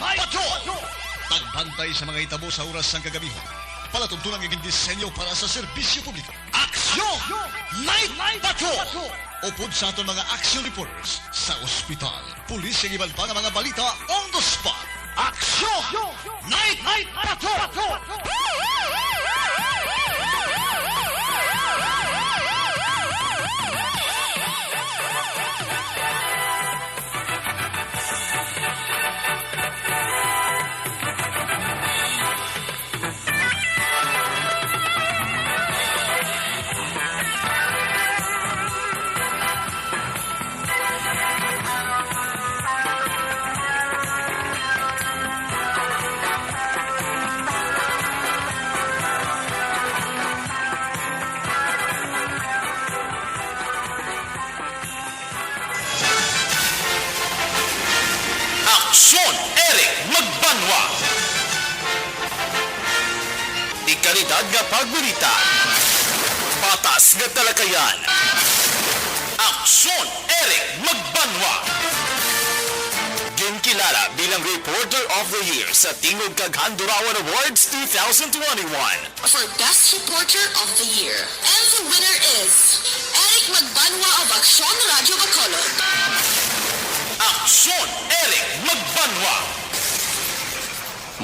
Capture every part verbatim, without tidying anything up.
Patrol! Pagbantay sa mga hitabo sa oras sang kagabihon. Palatuntunan nga gindisenyo para sa serbisyo publiko. Aksyon! Night Patrol! Upod sa aton mga action reporters sa ospital, pulis, kag iban pa nga mga balita on the spot. Aksyon! Night, Night Patrol! Aksyon, Eric Magbanwa. Dekalidad nga pagbalita. Patas nga talakayan. Aksyon, Eric Magbanwa. Ginkilala bilang Reporter of the Year sa Tingog kag Handurawan Awards two thousand twenty-one. For Best Reporter of the Year. And the winner is Eric Magbanwa of Aksyon Radyo Bacolod. Aksyon, Eric Magbanwa.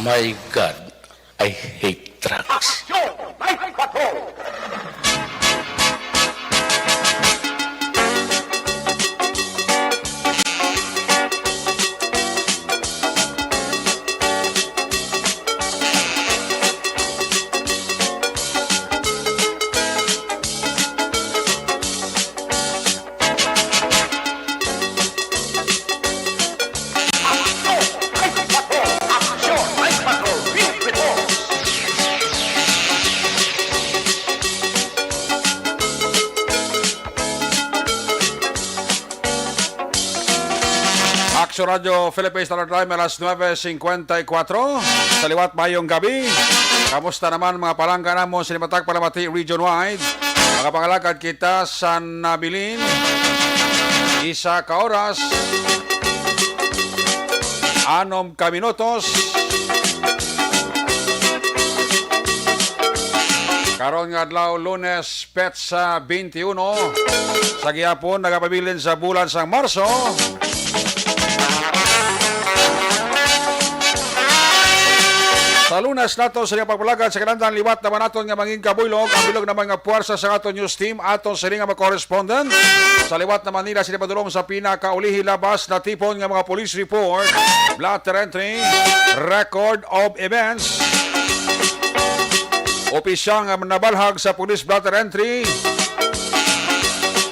My God, I hate drugs. Aksyon! May patrol! Aksyon Radyo Philippines Standard Time, alas nuebe cincuenta y cuatro. Sa liwat, mayong gabi. Kamusta naman mga palangga namon sa Limatag Palamati region wide? Makapangalagad kita sa nabilin. Isa ka oras, anom ka minutos. Karon nga adlaw, Lunes, petsa twenty-one sa gihapon, nagapabilin sa bulan sang Marso. Sa Lunes nato sa pagpalagad sa kinahanglan, liwat naman naton nga mangin kabuylog, ang bilog naman nga puwersa sa aton news team, aton sini nga mga correspondent. Sa liwat naman nila sila padulong sa pinakaulihi labas na tipon nga mga police report, blotter entry, record of events, opisyal nga nabalhag sa police blotter entry.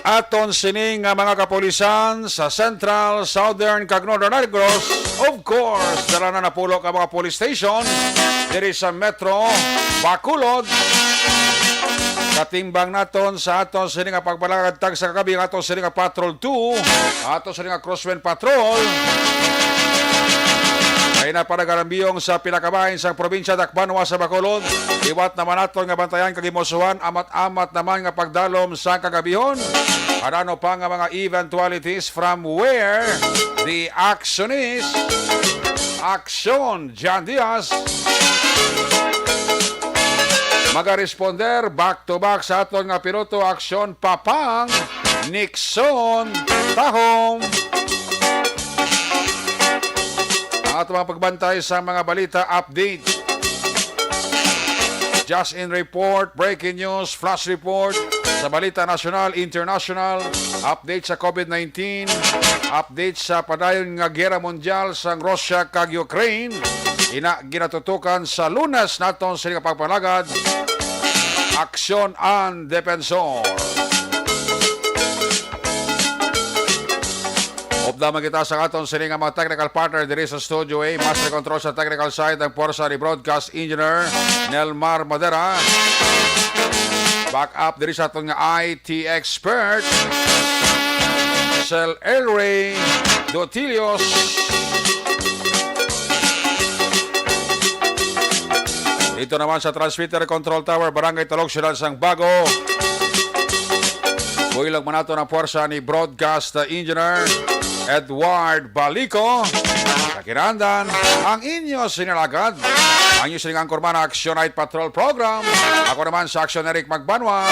Aton sini nga mga kapulisan sa Central, Southern, kag Northern Negros, of course, dala na napulo ka mga police station diri sa Metro Bacolod. Katimbang naton sa aton sini nga pagpalagad tag sa kagabi ang aton sini nga Patrol two, aton sini nga Crosswind Patrol. Kay na panagarambiyong sa pinakabahin sang probinsya dakbanwa sa Bacolod, liwat naman naton nga bantayan kag himusuhan amat-amat naman nga pagdalom sa kagabihon. Ano pa nga mga eventualities from where the action is? Aksyon, John Diaz. Magaresponder back to back sa aton nga piloto, Aksyon Papang Nixon Tahom. Ang ato mga pagbantay sa mga balita update. Just in report, breaking news, flash report sa balita nasyonal, international, update sa covid nineteen, update sa padayon nga gera mundyal sang Russia kag Ukraine. Ina ginatutukan sa Lunes naton sini nga pagpanagad. Aksyon ang Depensor. Updaman kita sa aton sini nga mga technical partner diri sa Studio A. Master control sa technical side ang puwersa ni Broadcast Engineer Nelmar Madera. Back up diri sa aton nga I T expert, Sir Elray Dotilios. Dito naman sa Transmitter Control Tower, Barangay Talog, Siyudad sang Bago. Ilag man nato ang puwersa ni Broadcast Engineer Edward Balico. Sa kinahanglan, ang inyo sinalagad, ang inyo sining angkor man, Action Night Patrol Program. Ako naman sa Action, Eric Magbanwa.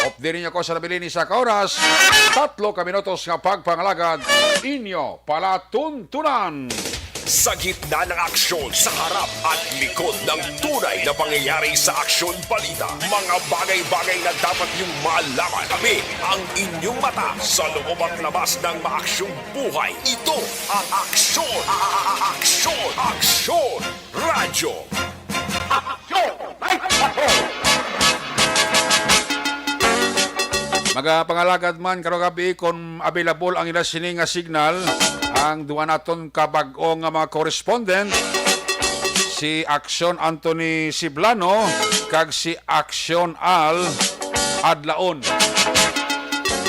Update ninyo ko sa nabilin ni sa ka oras. Tatlo ka minutos nga pagpangalagad, inyo palatuntunan. Sa gitna ng aksyon, sa harap at likod ng tunay na pangyayari sa Aksyon Balita, mga bagay-bagay na dapat niyong malaman. Kami ang inyong mata sa loob at labas ng maaksyong buhay. Ito ang Aksyon, a- a- a- Aksyon, Aksyon Radyo. Magapangalagad man karong gabi kung available ang ila sini nga signal, ang duha naton ka bag-o nga mga correspondent, si Aksyon Anthony Siblano kag si Aksyon Al Adlaon.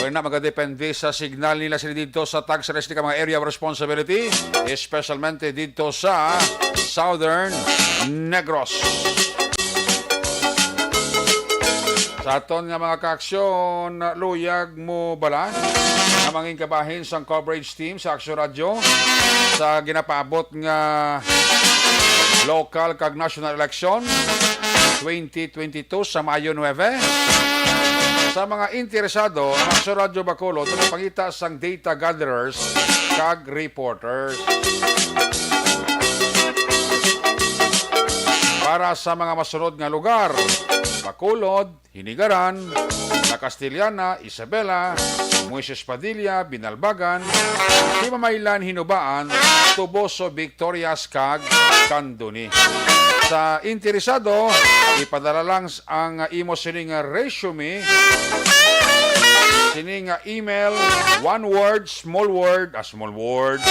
Wala na, magadepende sa signal nila sila dito sa tax rest ka mga area of responsibility, especialmente dito sa Southern Negros. Sa aton nga mga kaaksyon, luyag mo bala nga mangin kabahin sang coverage team sa Aksyon Radyo sa ginapaabot nga local kag national election twenty twenty-two sa Mayo nuebe. Sa mga interesado, ang Aksyon Radyo Bacolod nagapangita sang data gatherers kag reporters. Para sa mga masunod nga lugar, Bacolod, Hinigaran, La Castellana, Isabela, Moises Padilla, Binalbagan, Timamaylan, Hinubaan, Toboso, Victorias, kag Candoni. Sa interesado, ipadala lang s- ang imo sining resume sining email, one word, small word, a small word,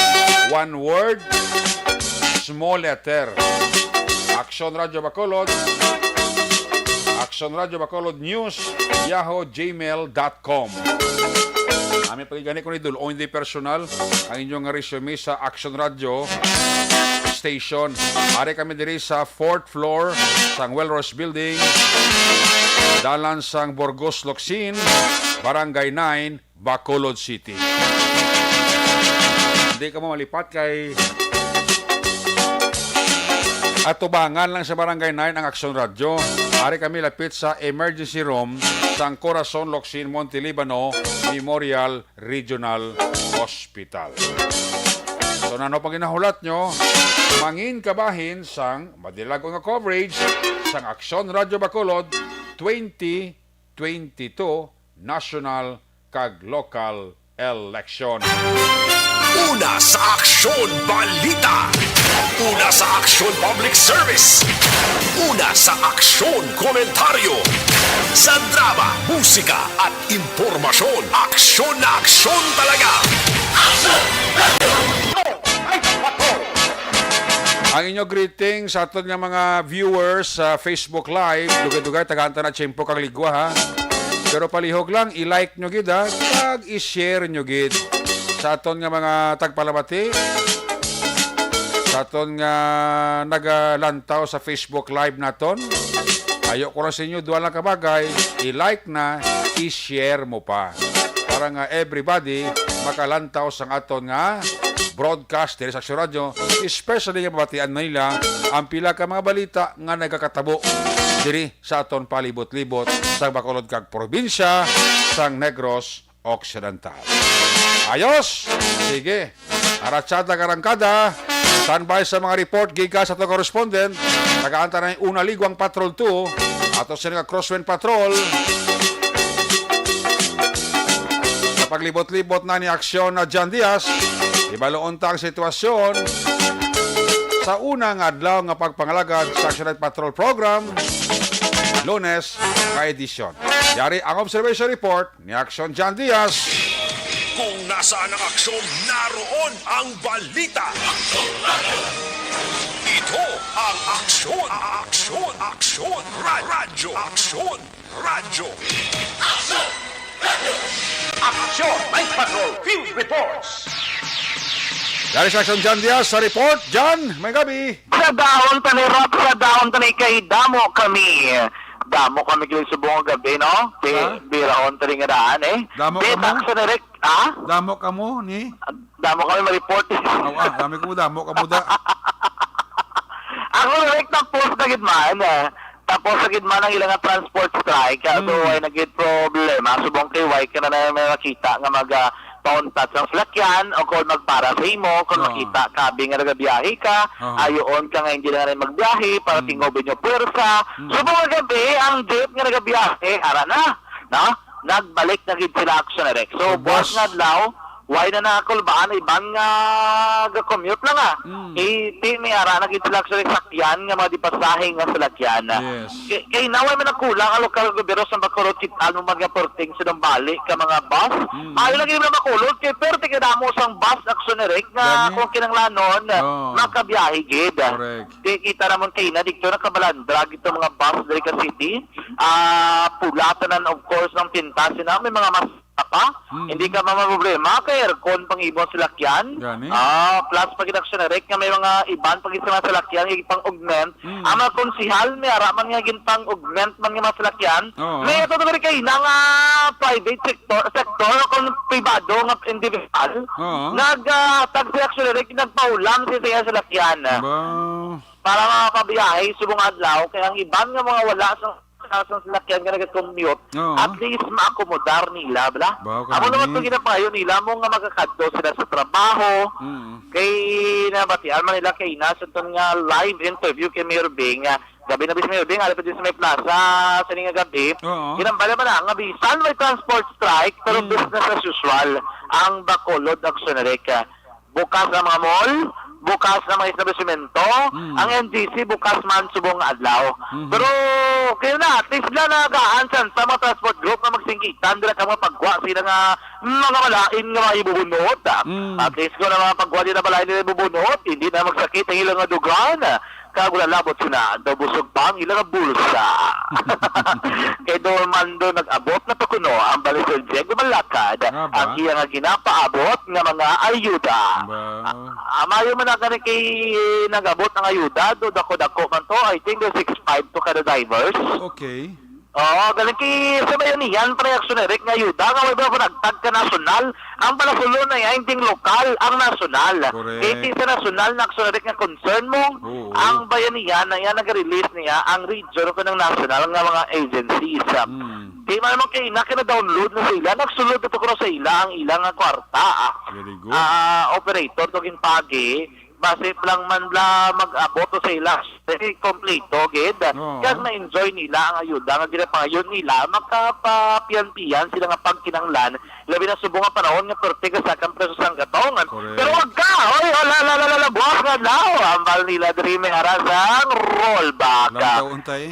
one word, small letter. Aksyon Radyo Bacolod, Aksyon Radyo Bacolod News, yahoo gmail dot com. Amin pagigani ko ni Dul, o hindi personal, ang inyong resume sa Aksyon Radyo Station. Ari kami diri sa fourth floor sang Wellros Building, dalan sang Burgos, Locsin, Barangay nine, Bacolod City. Hindi ka mo malipat kay atubangan lang sa Barangay nine ang Aksyon Radyo. Ari kami lapit sa emergency room sang Corazon Locsin Monte Libano Memorial Regional Hospital. So, nano pag ginahulat nyo, mangin kabahin sang madilag nga coverage sang Aksyon Radyo Bacolod twenty twenty-two national kag local election. Una sa Aksyon Balita. Una sa Aksyon Public Service. Una sa Aksyon Komentaryo. Sa drama, musika, at impormasyon, aksyon na aksyon talaga. Ang inyo greeting sa aton nga mga viewers sa Facebook Live, dugay-dugay, tagaan ta na tiyempo kag ligwa, ha. Pero palihog lang, i-like nyo gid, ha, kag i-share nyo gid sa aton nga mga tagpalamati, sa aton nga nagalantaw sa Facebook Live naton. Ayo ko lang sa inyo, duha lang ka bagay, i-like na, i-share mo pa. Para nga everybody makalantaw sang aton nga broadcast diri sa Aksyon Radyo, especially nga mabatian na nila ang pila ka mga balita nga nagakatabo diri sa aton palibot-libot sa Bacolod kag probinsya sang Negros Occidental. Ayos! Sige. Aratsada karangkada. Standby sa mga report gikan sa ato correspondent. Tagaan ta na una Liguang Patrol two. Ato sila nga Crosswind Patrol. Sa paglibot-libot na ni Aksyon na John Diaz, ibaloon ta ang sitwasyon sa una nga adlaw nga pagpangalagad sa Action Night Patrol Program, Lunes ka edisyon. Yari ang observation report ni Action John Diaz. Kung nasaan ang aksyon, naroon ang balita. Ito ang Aksyon, Aksyon, Aksyon, Ra- Radyo, Aksyon, Radyo. Aksyon! Night Patrol Field Reports! Dari sa Action John Diaz sa report. John, may gabi. Sa daon tani, Rap, sa daon tani kay damo kami. Damo kami kini subong nga gab-i, no? Di, Ha? Birahon tali nga daan, eh. Damo Di, kamo? Takso ni Rick, ha? Damo kamo ni? Damo kami ma-report, eh. Aw, ah, dami ko, damo kamo da. Ako, Rick, tapos na gid man, eh. Tapos na gid man ang ilang nga transport strike, kaya Mm. so, ay nagit problema. Subong kay why ka na na may makita nga mag, ah, pauntat sang salakyan o kung magpara sa imo, kung Oo. makita ka, abi nga nagabiyahe ka, Oo. ayoon ka nga hindi na nga magbiyahe para Mm. tingob inyo puwersa. Mm. Subong nga gab-i, ang jeep nga nagabiyahe, ara na, no? Nagbalik na gid sila, Action Eric. So, So, buwas boss. nga adlaw, why na nakulbaan iban nga ga-commute lang, ah. Mm. Iti may ara na gid sila, Action Eric, sakyan nga mga di pasahe nga salakyan. Yes. Kay, kay naway man nagkulang ang lokal nga gobyerno sa Bacolod, kit-an mo man nga porting sinumbali ka mga bus. Mm. Maayo lang gid na Bacolod, kay perte kadamo sang bus, Action Eric, nga Gani? kung kinahanglanon, Oo. makabiyahe gid. Correct. Kay kita namon kay na dito nakabalandra gid ang mga bus diri ka city. Ah, pula tanan, of course, ng pintas sina. May mga mas pa. Mm. Hindi ka mamroblema kay aircon pang ibon salakyan. Gani? Ah, plus pag Action Eric nga may mga iban pag sa mga salakyan, yung pang-augment. Mm. Ang mga konsihal, may ara man nga ginpang-augment man nga mga salakyan. Oo. May ito na kay na nga private sector, sector o kung pribado nga individual. Oo. Nag, ah, tag si Action Eric, nagpaulam si siya salakyan. Ba. Para makapabiyahe subong adlaw, kay ang iban nga mga wala sa, sa salakyan nga nag-commute, Oo. at least maakomodar nila, bala. Ba, Amo naman kami. itong ginapangayo nila mo nga makakadto sila sa trabaho. Mm. Kay nabatian man nila kay na sa itong nga live interview kay Mayor Bing, nga gabi na bis Mayor Bing, alapit din sa may plaza, sa nga gabi. Oo. Ginambala man na nga bisan may transport strike, pero Mm. business as usual ang Bacolod, Action Eric. Bukas ang mga mall, bukas ang mga establishmento, Mm. ang N G C bukas man subong nga adlaw. Mhm. Pero kayo na, at least na nagaan sa, sa mga transport group nga magsinggitan, dira ka mga pagwa sila nga mga malain nga mga ibubunot, ah. Mm. At least kung ang mga pagwa nila malain nila ibubunot, hindi na magsakit ang ilang nga dugan. Kag wala labot sina, daw busog pa ang ilang bulsa. Kay do man do nag-abot na to kuno ang bali Sir Diego Malakad, Nga ba? ang iya nga ginapaabot nga mga ayuda. Ba? Ah, mayo man na gani kay nag-abot ang ayuda, do dako-dako man to, I think do six five to kada divers. Okay. Oo, galing kay sa bayanihan pa na Action Eric nga ayuda, nga way ba panagtag ka nasyonal? Ang palasulon na yan, hindi lokal, ang nasyonal. Correct. Kay ti sa nasyonal na Action Eric nga concern mo, Oo. ang bayanihan na yan, nag-release niya ang region ko ng national nga mga agencies. Hmm. Di man mo kay na, kina-download na sa ila, nagsulod na to kuno sa ila ang ilang nga kwarta. Very good. Ah, operator to ginpagi, basi lang man la mag-abot to sa ila. Dili kompleto gid. Oo. Kag na-enjoy nila ang ayuda nga ginapangayo nila, makapapian-pian sila nga pagkinahanglan, labi na subong nga panahon nga perte ka sa kang preso sang gatong. Correct. Pero wag ka, oy, ala, ala, ala, ala, buwas nga adlaw, ambal nila diri may ara sang rollback. Lantaw untay.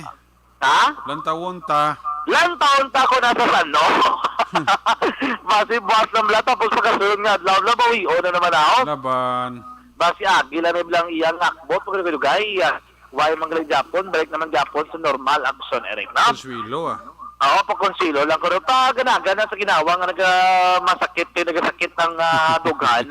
Ha? Lantawon ta. Lantawon ta ko nasa sano. Basi buwas lang bala, tapos pagkasunod nga adlaw, labawi, o na naman ako. Laban. Basi agi lang, may bilang iyang akbot, pagkadugay, ah, way man galing Japon, balik naman Japon sa normal action, Eric, no? Consuelo, ah. Oo, pa-Consuelo lang ko ron. Paganagan na sa ginawa nga naga-, masakit, kay nagasakit ang, ah, dughan.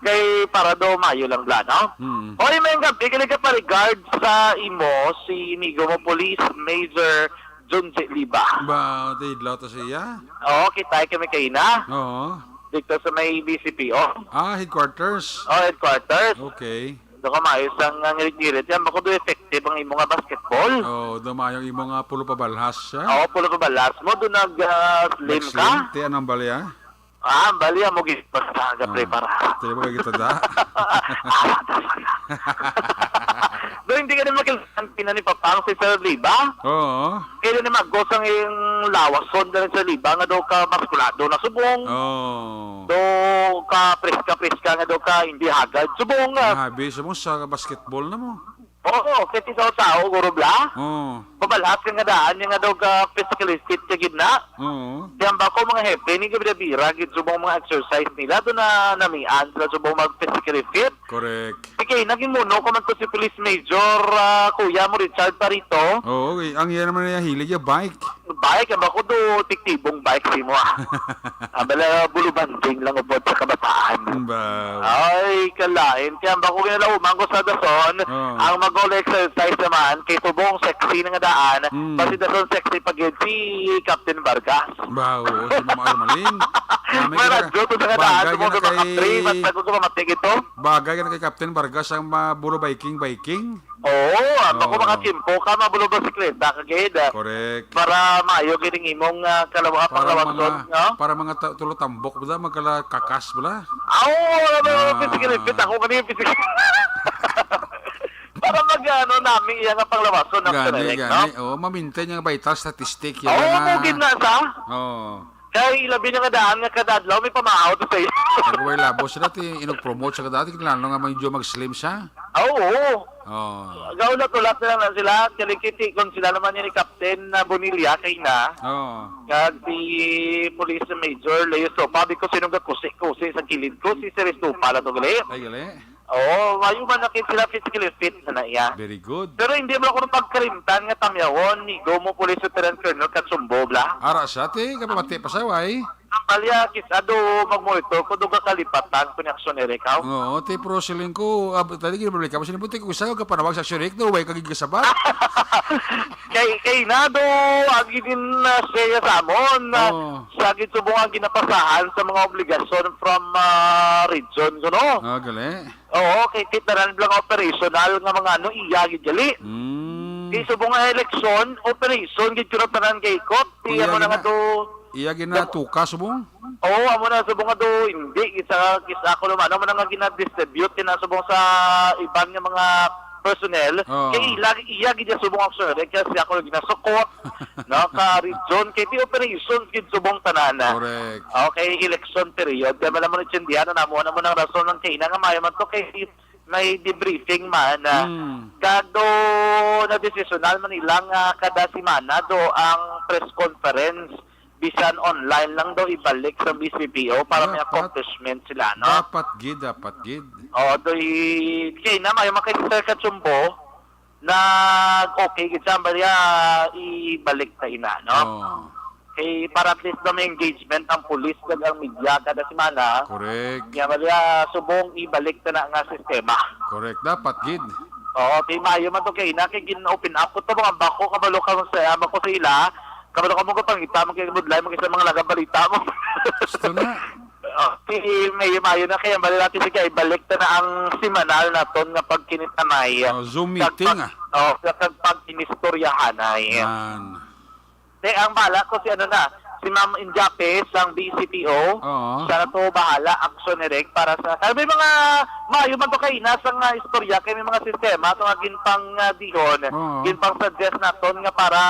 Kay para do mayo lang bala, no? Hmm. Oy, may gabi, galing ka pa regard sa imo, si amigo mo, Police Major Junji Liba. Ba, tidlaw to siya? Oo, kita kami kaina. Oo. Dito sa may B C P O. Ah, headquarters? Oh, headquarters. Okay. Ito ka maayos ang, ah, ngirit-ngirit. Yan, bako do effective ang imo nga basketball. Oh, dumayong imo nga pulo pabalhas siya. Oo, pulo pabalhas mo. Doon nag, ah, slim ka. Nag-slim? Ti anong bali, ah? Ah, bali, ah, mo gid. Basta, Ah, prepara. Ti mo gid da. Do, hindi ka na makil-, ang pina ni Papang si Sir Liba? Oo. Kaya ni Magos ang iyong lawas, son, dahil sa Liba, nga daw ka maskulado na subong. Oo. Do ka preska-preska nga do ka hindi hagad. Subong nga. Ang habi, subong sa basketball na mo. Oo, kay ti tao-tao, guro bla. Oo. Pabalhat ka nga daan, yung nga daw ka physically fit ka gid na. Oo. Kaya ba ko mga hepe, ni gabira-bira, gid subong mga exercise nila, do na namian sila subong mag physically fit. Correct. Sige, naging muno ko man to si Police Major, ah, Kuya mo Richard Parito. Oo, okay. Ang iya naman na hilig, yung bike. bike, ang bako do tiktibong bike si mo, ah. Ang bala, bulubanding lang upod sa kabataan. Ba? Ay, kalain. Kaya ang bako ginalauman ko sa dason, Oh. ang mag-all exercise naman, kay subong sexy na nga daan, Mm. basi dason sexy pa gyud si Captain Vargas. Ba, oo, si Mama Armalin. Nami May ka na- radyo to sa nga daan, Bagay subong ka na sa mga kay pre, mas tago sa mga tigito. Bagay ka na kay Captain Vargas ang mabulo biking, biking. Oo, ang ako Oo. Mga kimpo ka, mabulo bisikleta ka gid. Correct. Para maayo gid ang imong, ah, kalawa-, Para panglawason, mga, no? Para mga ta-, tulo tambok bala, magkala kakas bala. Aw, wala ba yung Ah. Physical fit? Ako man yung physical. Para mag, ano, nami iya nga panglawason, Gani, correct, gani. no? Oo, mamintain yung vital statistic, yan Oo, nga. Mugid na sa. Oo. Kay labi na nga daan nga kada adlaw may pamahaw to sa iyo. Nagway labo sila, ti, inag-promote sa kadati, kinahanglan nga medyo mag-slim siya. Ah, oo. Oh. Gaulat-ulat na lang na sila, kalikiti kung sila naman ni Captain na Bonilla kay na. Oh. Kag si Police Major Leo Sopa, because sinong gakusi-kusi sa kilid ko, si Sir Estupa na to gali. Ay, gali. Oo, mayo man na kay sila physically fit na na iya. Very good. Pero hindi mo ako pagkalimtan nga tamyawon ni Gomo Police Lieutenant Colonel Katsumbo, bla. Ara siya, ti, kapamati pa siya, way. Ang palya, kisado, mag-monitor ko, duga kalipatan ko ni Aksyon Eric, haw? Oo, ti, pero siling ko, ah, tadi, ginabalik ka, siling ko, ti, kung isa ka panawag sa Aksyon Eric, no, way ka gigasabat. Kay, kay Nado, ang ginin, ah, siya sa amon, ah, Oo. sa gitsubong ang ginapasahan sa mga obligasyon from, ah, region, kuno. Ah, gali. Oo, kay ti tanan lang operational nga mga ano, iya gid gali. Mm. Di subong nga eleksyon, operation gid kuno tanan kay ikot. Di Iya amo na gina-, nga do, iya ginatuka subong? Oo, amo na subong nga do, hindi, isa, isa ako naman, amo na nga gina-distribute, kina subong sa iban nga mga personnel, Oo. kay ila, iya gid niya subong ang sir, kaya siya ako ginasukot, no, ka region, kay di operations gid subong tanan. Correct. Okay, election period. Kaya wala mo naintindihan, ano, amo na mo ng rason ng kaina nga mayo man to kay may debriefing man, ah, Hmm. kag do na desisyonan man nila nga kada semana do ang press conference, bisan online lang daw ibalik sa B C P O para may Dapat. Accomplishment sila, no? Dapat gid, dapat gid. Oo, do i-, kay na, may makita ka, Chumbo, nag-okay gid sa, bali, ah, ibalik ta ina, no? Oo. Kay para at least na may engagement ang pulis kag ang media kada semana. Correct. Kaya bali, ah, subong ibalik ta na nga sistema. Correct. Dapat gid. Oo, kay maayo man to kay ina, kay gin-open up ko to, mga bako, kabalo ka sa, ah, bako sa ila, kabalo ka mo kapangita, magkikibudlay, magkisa mga lagang balita mo. Gusto na. Oh, si Mayo, Mayo na kaya bali natin sige, ibalik ta na ang semanal naton nga pagkinitanay. Oh, Zoom Kag meeting, pag-, ah. oh, sa kag pagkinistoryahanay. Yan. Te, ang bala ko si ano na, si Ma'am Injapes, ang B C P O. Oo. Siya na to bahala, action direct para sa, kaya may mga, maayo man to kay ina sa nga istorya, kay may mga sistema, to nga ginpang, ah, dihon, Oo. ginpang suggest naton nga para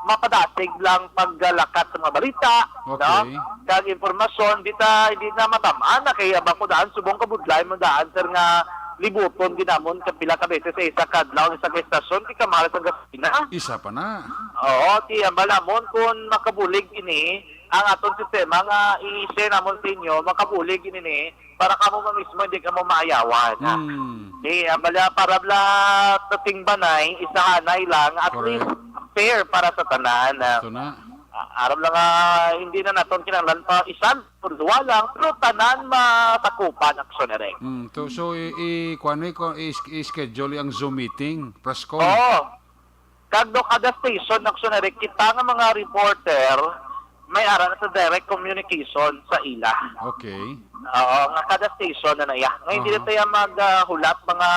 mapadasig lang paglakat sa mga balita, Okay. no? Kag impormasyon, di ta, di na matam-an na kay abang ko daan, subong kabudlay mo daan, sir, nga libuton ginamon ka pila ka beses sa isa ka adlaw, isa ka estasyon, di ka mahal sa gasolina. Isa pa na. Oo, ti, ang balamon, kung makabulig ini, ang aton sistema nga i-share namon sa inyo, makabulig ini ni, para kamo man mismo, hindi kamo maayawan. Hmm. Di, ang bala, para bla, tating banay, isahanay lang, at Correct. least fair para sa tanan. Ito na. Ah, aram lang nga, hindi na naton kinahanglan pa isan o duwa lang, pero tanan masakupan, action na rin. Mm, to, so, i, i, kuwan, i, i, i-schedule ang Zoom meeting, press con. Oo. Kag do kada station, action na rin, kita nga mga reporter, may ara na sa direct communication sa ila. Okay. Oo, nga kada station na na iya. Nga hindi Aha. na tayo mag, ah, hulat, mga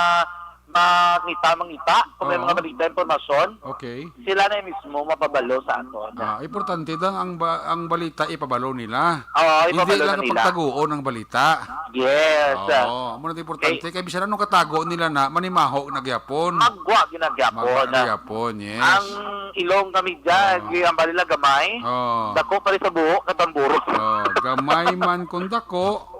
mangita, mangita, kung may Oo. mga balita, impormasyon, Okay. sila na mismo mapabalo sa aton. Ah, importante lang ang ba-, ang balita ipabalo nila. Oo, Hindi ipabalo lang na ang nila. pagtaguon ang balita. Yes. Oo, amo na importante. Kay Kay bisan anong katago nila na, manimaho na gyapon. Magwa ginagyapon. Magwa na gyapon, yes. Ang ilong kami dyan, Oo. ang balila gamay, Oo. dako pa rin sa buhok, katamburo. Oo, gamay man kung dako,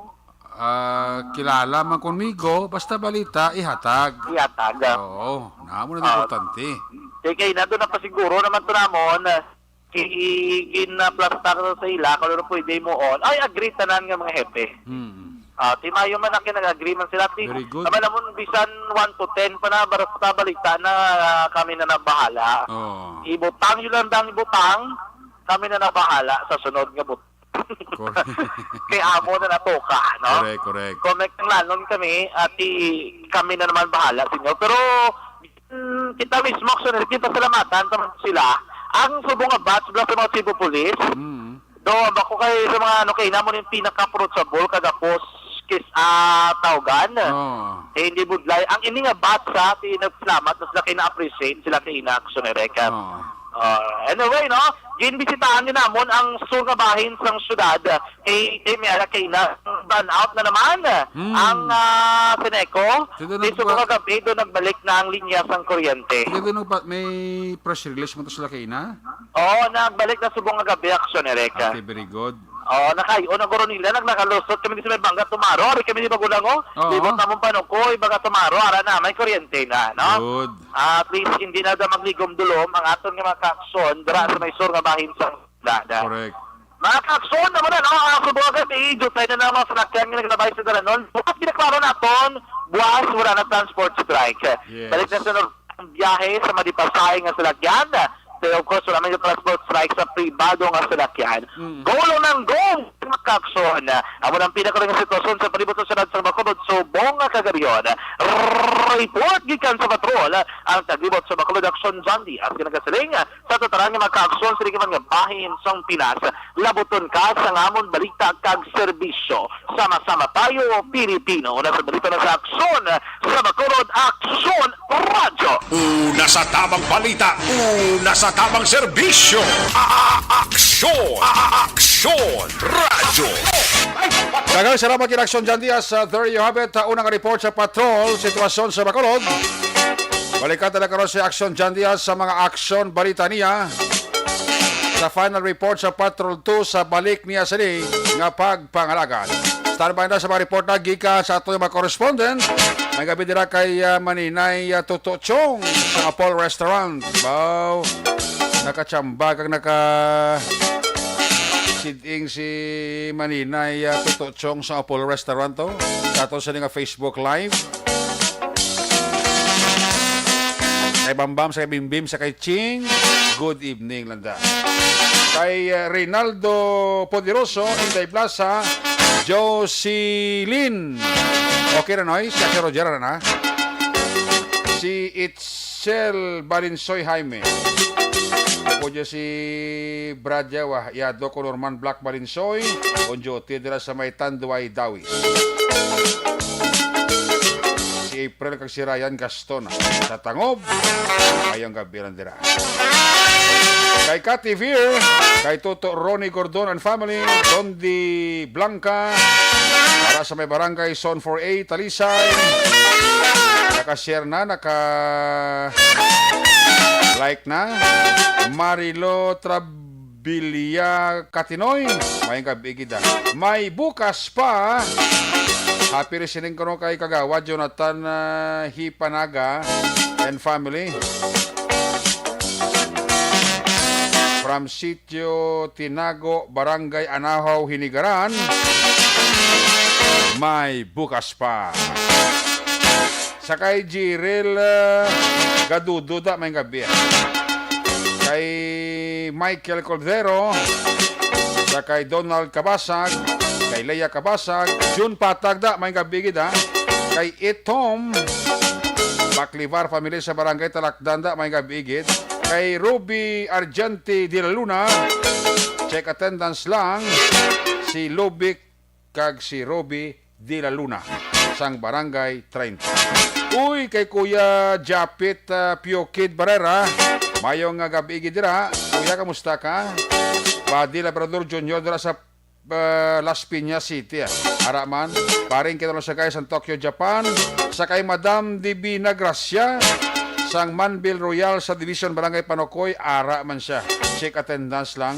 ah, kilala man kung migo, basta balita, ihatag. Ihatag, ah. Oo, namo na Ah. importante. Kay, kay na doon napasiguro naman to namon, ah, ki-, ginaplastar sa ila, kung ano pwede mo on. Ay, agree tanan nga mga hepe. Hmm. Ah, timayo man na kinag-agree man sila. Ti-, Very good. Tama naman, bisan one to ten pa na, basta balita na, ah, kami na nabahala. Oo. Ibutang, yun lang dang ibutang. Kami na nabahala sa sunod nga buto. Correct. Kay amo na natoka, no? Correct, correct. Kung may kinahanglanon kami, ati, kami na naman bahala, senyor. Pero, mm, kita mismo, actually, kita salamatan sa mga sila. Ang subong nga batch, bala sa mga Cebu Police, Mm. do, ang bako kay sa mga, ano, kay namo yung pinaka-approachable, kagapos, kis, ah, tawgan. Oo. Eh, hindi budlay. Ang ini nga batch, sa, ti, nagpasalamat, mas laki na-appreciate sila kay ina, actually, Reka. Oo. Ah, anyway, no? Ginbisitahan ni namon ang sur nga bahin sang syudad. Kay, kay may ala kay na, burn out na naman Hmm. ang, ah, Seneco. Sino Di nagba- subong kagabi, do nagbalik na ang linya sang kuryente. Sino nagpa-, may press release mo to sila kay na? Oo, nagbalik na subong kagabi, aksyon, Erika. Okay, very good. Oo, nakayo na guro nila, nag-, nakalusot kami di sa may Bangga Tumaro, ari kami di Bagulango. Oo. Libot namon Panukoy, Bangga Tumaro, ara na, may kuryente na, no? Good. At least, hindi na da magligom-dulom ang aton nga mga kaakson dira sa may sur nga bahin sang dada. Correct. Mga kaakson, naman na, no? Ang subong kagabi, jutay na lang mga salakyan nga naglabay sa dalanon. Bukas, ginaklaro naton, buwas, wala na transport strike. Yes. Balik na sa nor-, ang biyahe sa madipasahe nga salakyan. So, of course, wala man yung transport strike sa pribado nga salakyan. Mm. Go lang ng go, mga kaakson. Amo na ang pinakaroon nga sitwasyon sa palibot sa syudad sa Bacolod, subong nga kagabhion. Report gikan sa patrol, ang taglibot sa Bacolod, Aksyon John Diaz, nga nagasiling, sa tataran nga mga kaakson sa ligaman nga bahin sang Pinas, labuton ka sa nga amon balita kag serbisyo. Sama-sama tayo, Pilipino. Una sa balita na sa Aksyon sa Bacolod, Aksyon Radyo. Una sa tamang balita, una sa tamang serbisyo. A-, a-, Aksyon, A-, a-, Aksyon Radyo. Daghang salamat kay Aksyon John Diaz. Uh, there you have it. Uh, unang report sa patrol, sitwasyon sa Bacolod. Balikan ta na karon si Aksyon John Diaz sa mga aksyon balita niya. Sa final report sa Patrol two sa balik niya sini nga pagpangalagad. Standby na sa mga report na gikan sa ato nga mga correspondent. May gabi dira kay, ah, Maninay, ah, Toto Chong sa Apol Restaurant. Wow. Nakachamba kag naka siding si Maninay, ah, Toto Chong sa Apol Restaurant to. Sa ato sa nga Facebook Live. Kay Bambam, sa kay Bimbim, sa kay Ching, good evening, landa. Kay, uh, Reynaldo Poderoso, Inday Plaza, Jocelyn. Okay na, Noy? Si Ate Roger na. Si Itzel Balinsoy Jaime. Ako dyan si Bradya, wah, Yado ko Norman Black Balinsoy, on duty dira sa may Tanduay, Dawi. Si April kag si Ryan Gaston sa Tangob. Mayong gabi lang dira. Kay Cathy Veer, kay Toto Ronnie Gordon and family, Dondi Blanca, para sa may barangay Zone four A, Talisay. Naka-share na, naka-like na. Marilo Trab- Bilya Katinoy, may gabi gid, ah. May bukas pa. Happy listening kuno kay Kagawad Jonathan, ah, Hipanaga and family. From Sitio Tinago, Barangay Anahaw, Hinigaran. May bukas pa. Sa kay Jiril, ah, Gadudo da, may gabi, ah. Kay Michael Cordero, sa kay Donald Cabasag, kay Lea Cabasag, Jun Patag da, may gabi gid, ah. Kay Itom Baklivar family sa Barangay Talakdan da, may gabi gid. Kay Ruby Argente de la Luna, check attendance lang. Si Lubic kag si Roby de la Luna sang Barangay treinta. Uy, kay Kuya Japit, ah, Pio Kid Barrera, mayong nga gabi gid dira. Kuya, kamusta ka? Buddy Labrador Junior dira sa, ah, Las Piñas City, ah. Ara man, paring kita lang siya, guys, sa Tokyo, Japan. Sa kay Madam Divina Gracia, sang Manville Royal Subdivision, Barangay Panokoy, ara man siya. Check attendance lang.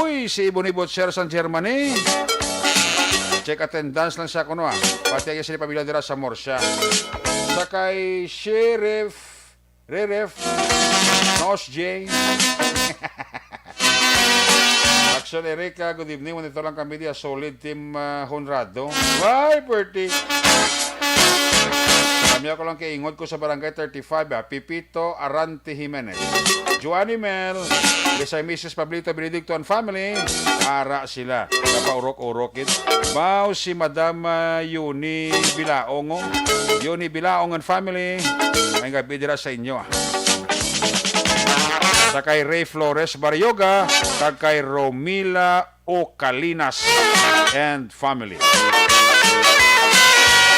Uy, si Ebony Butcher sang Germany. Check attendance lang siya kuno, ah. Pati ang sila pamilya dira sa Murcia. Sa kay Sheriff, Reref, Nos J. Action Erica, good evening. Monitor lang kami diya. Solid team, ah, Honrado. Why, Bertie? Kami ako lang kay ingod ko sa Barangay thirty-five, ah, Pipito Arante Jimenez. Joanny Mel, Bisay Missus Pablito Benedicto and family, ara sila. Kapaurok-urok it. Mao si Madam, ah, Yuni Bilaong, oh. Yuni Bilaong and family, may gabi dira sa inyo, ah. Sa kay Ray Flores Barrioga, kag kay Romila Ocalinas and family.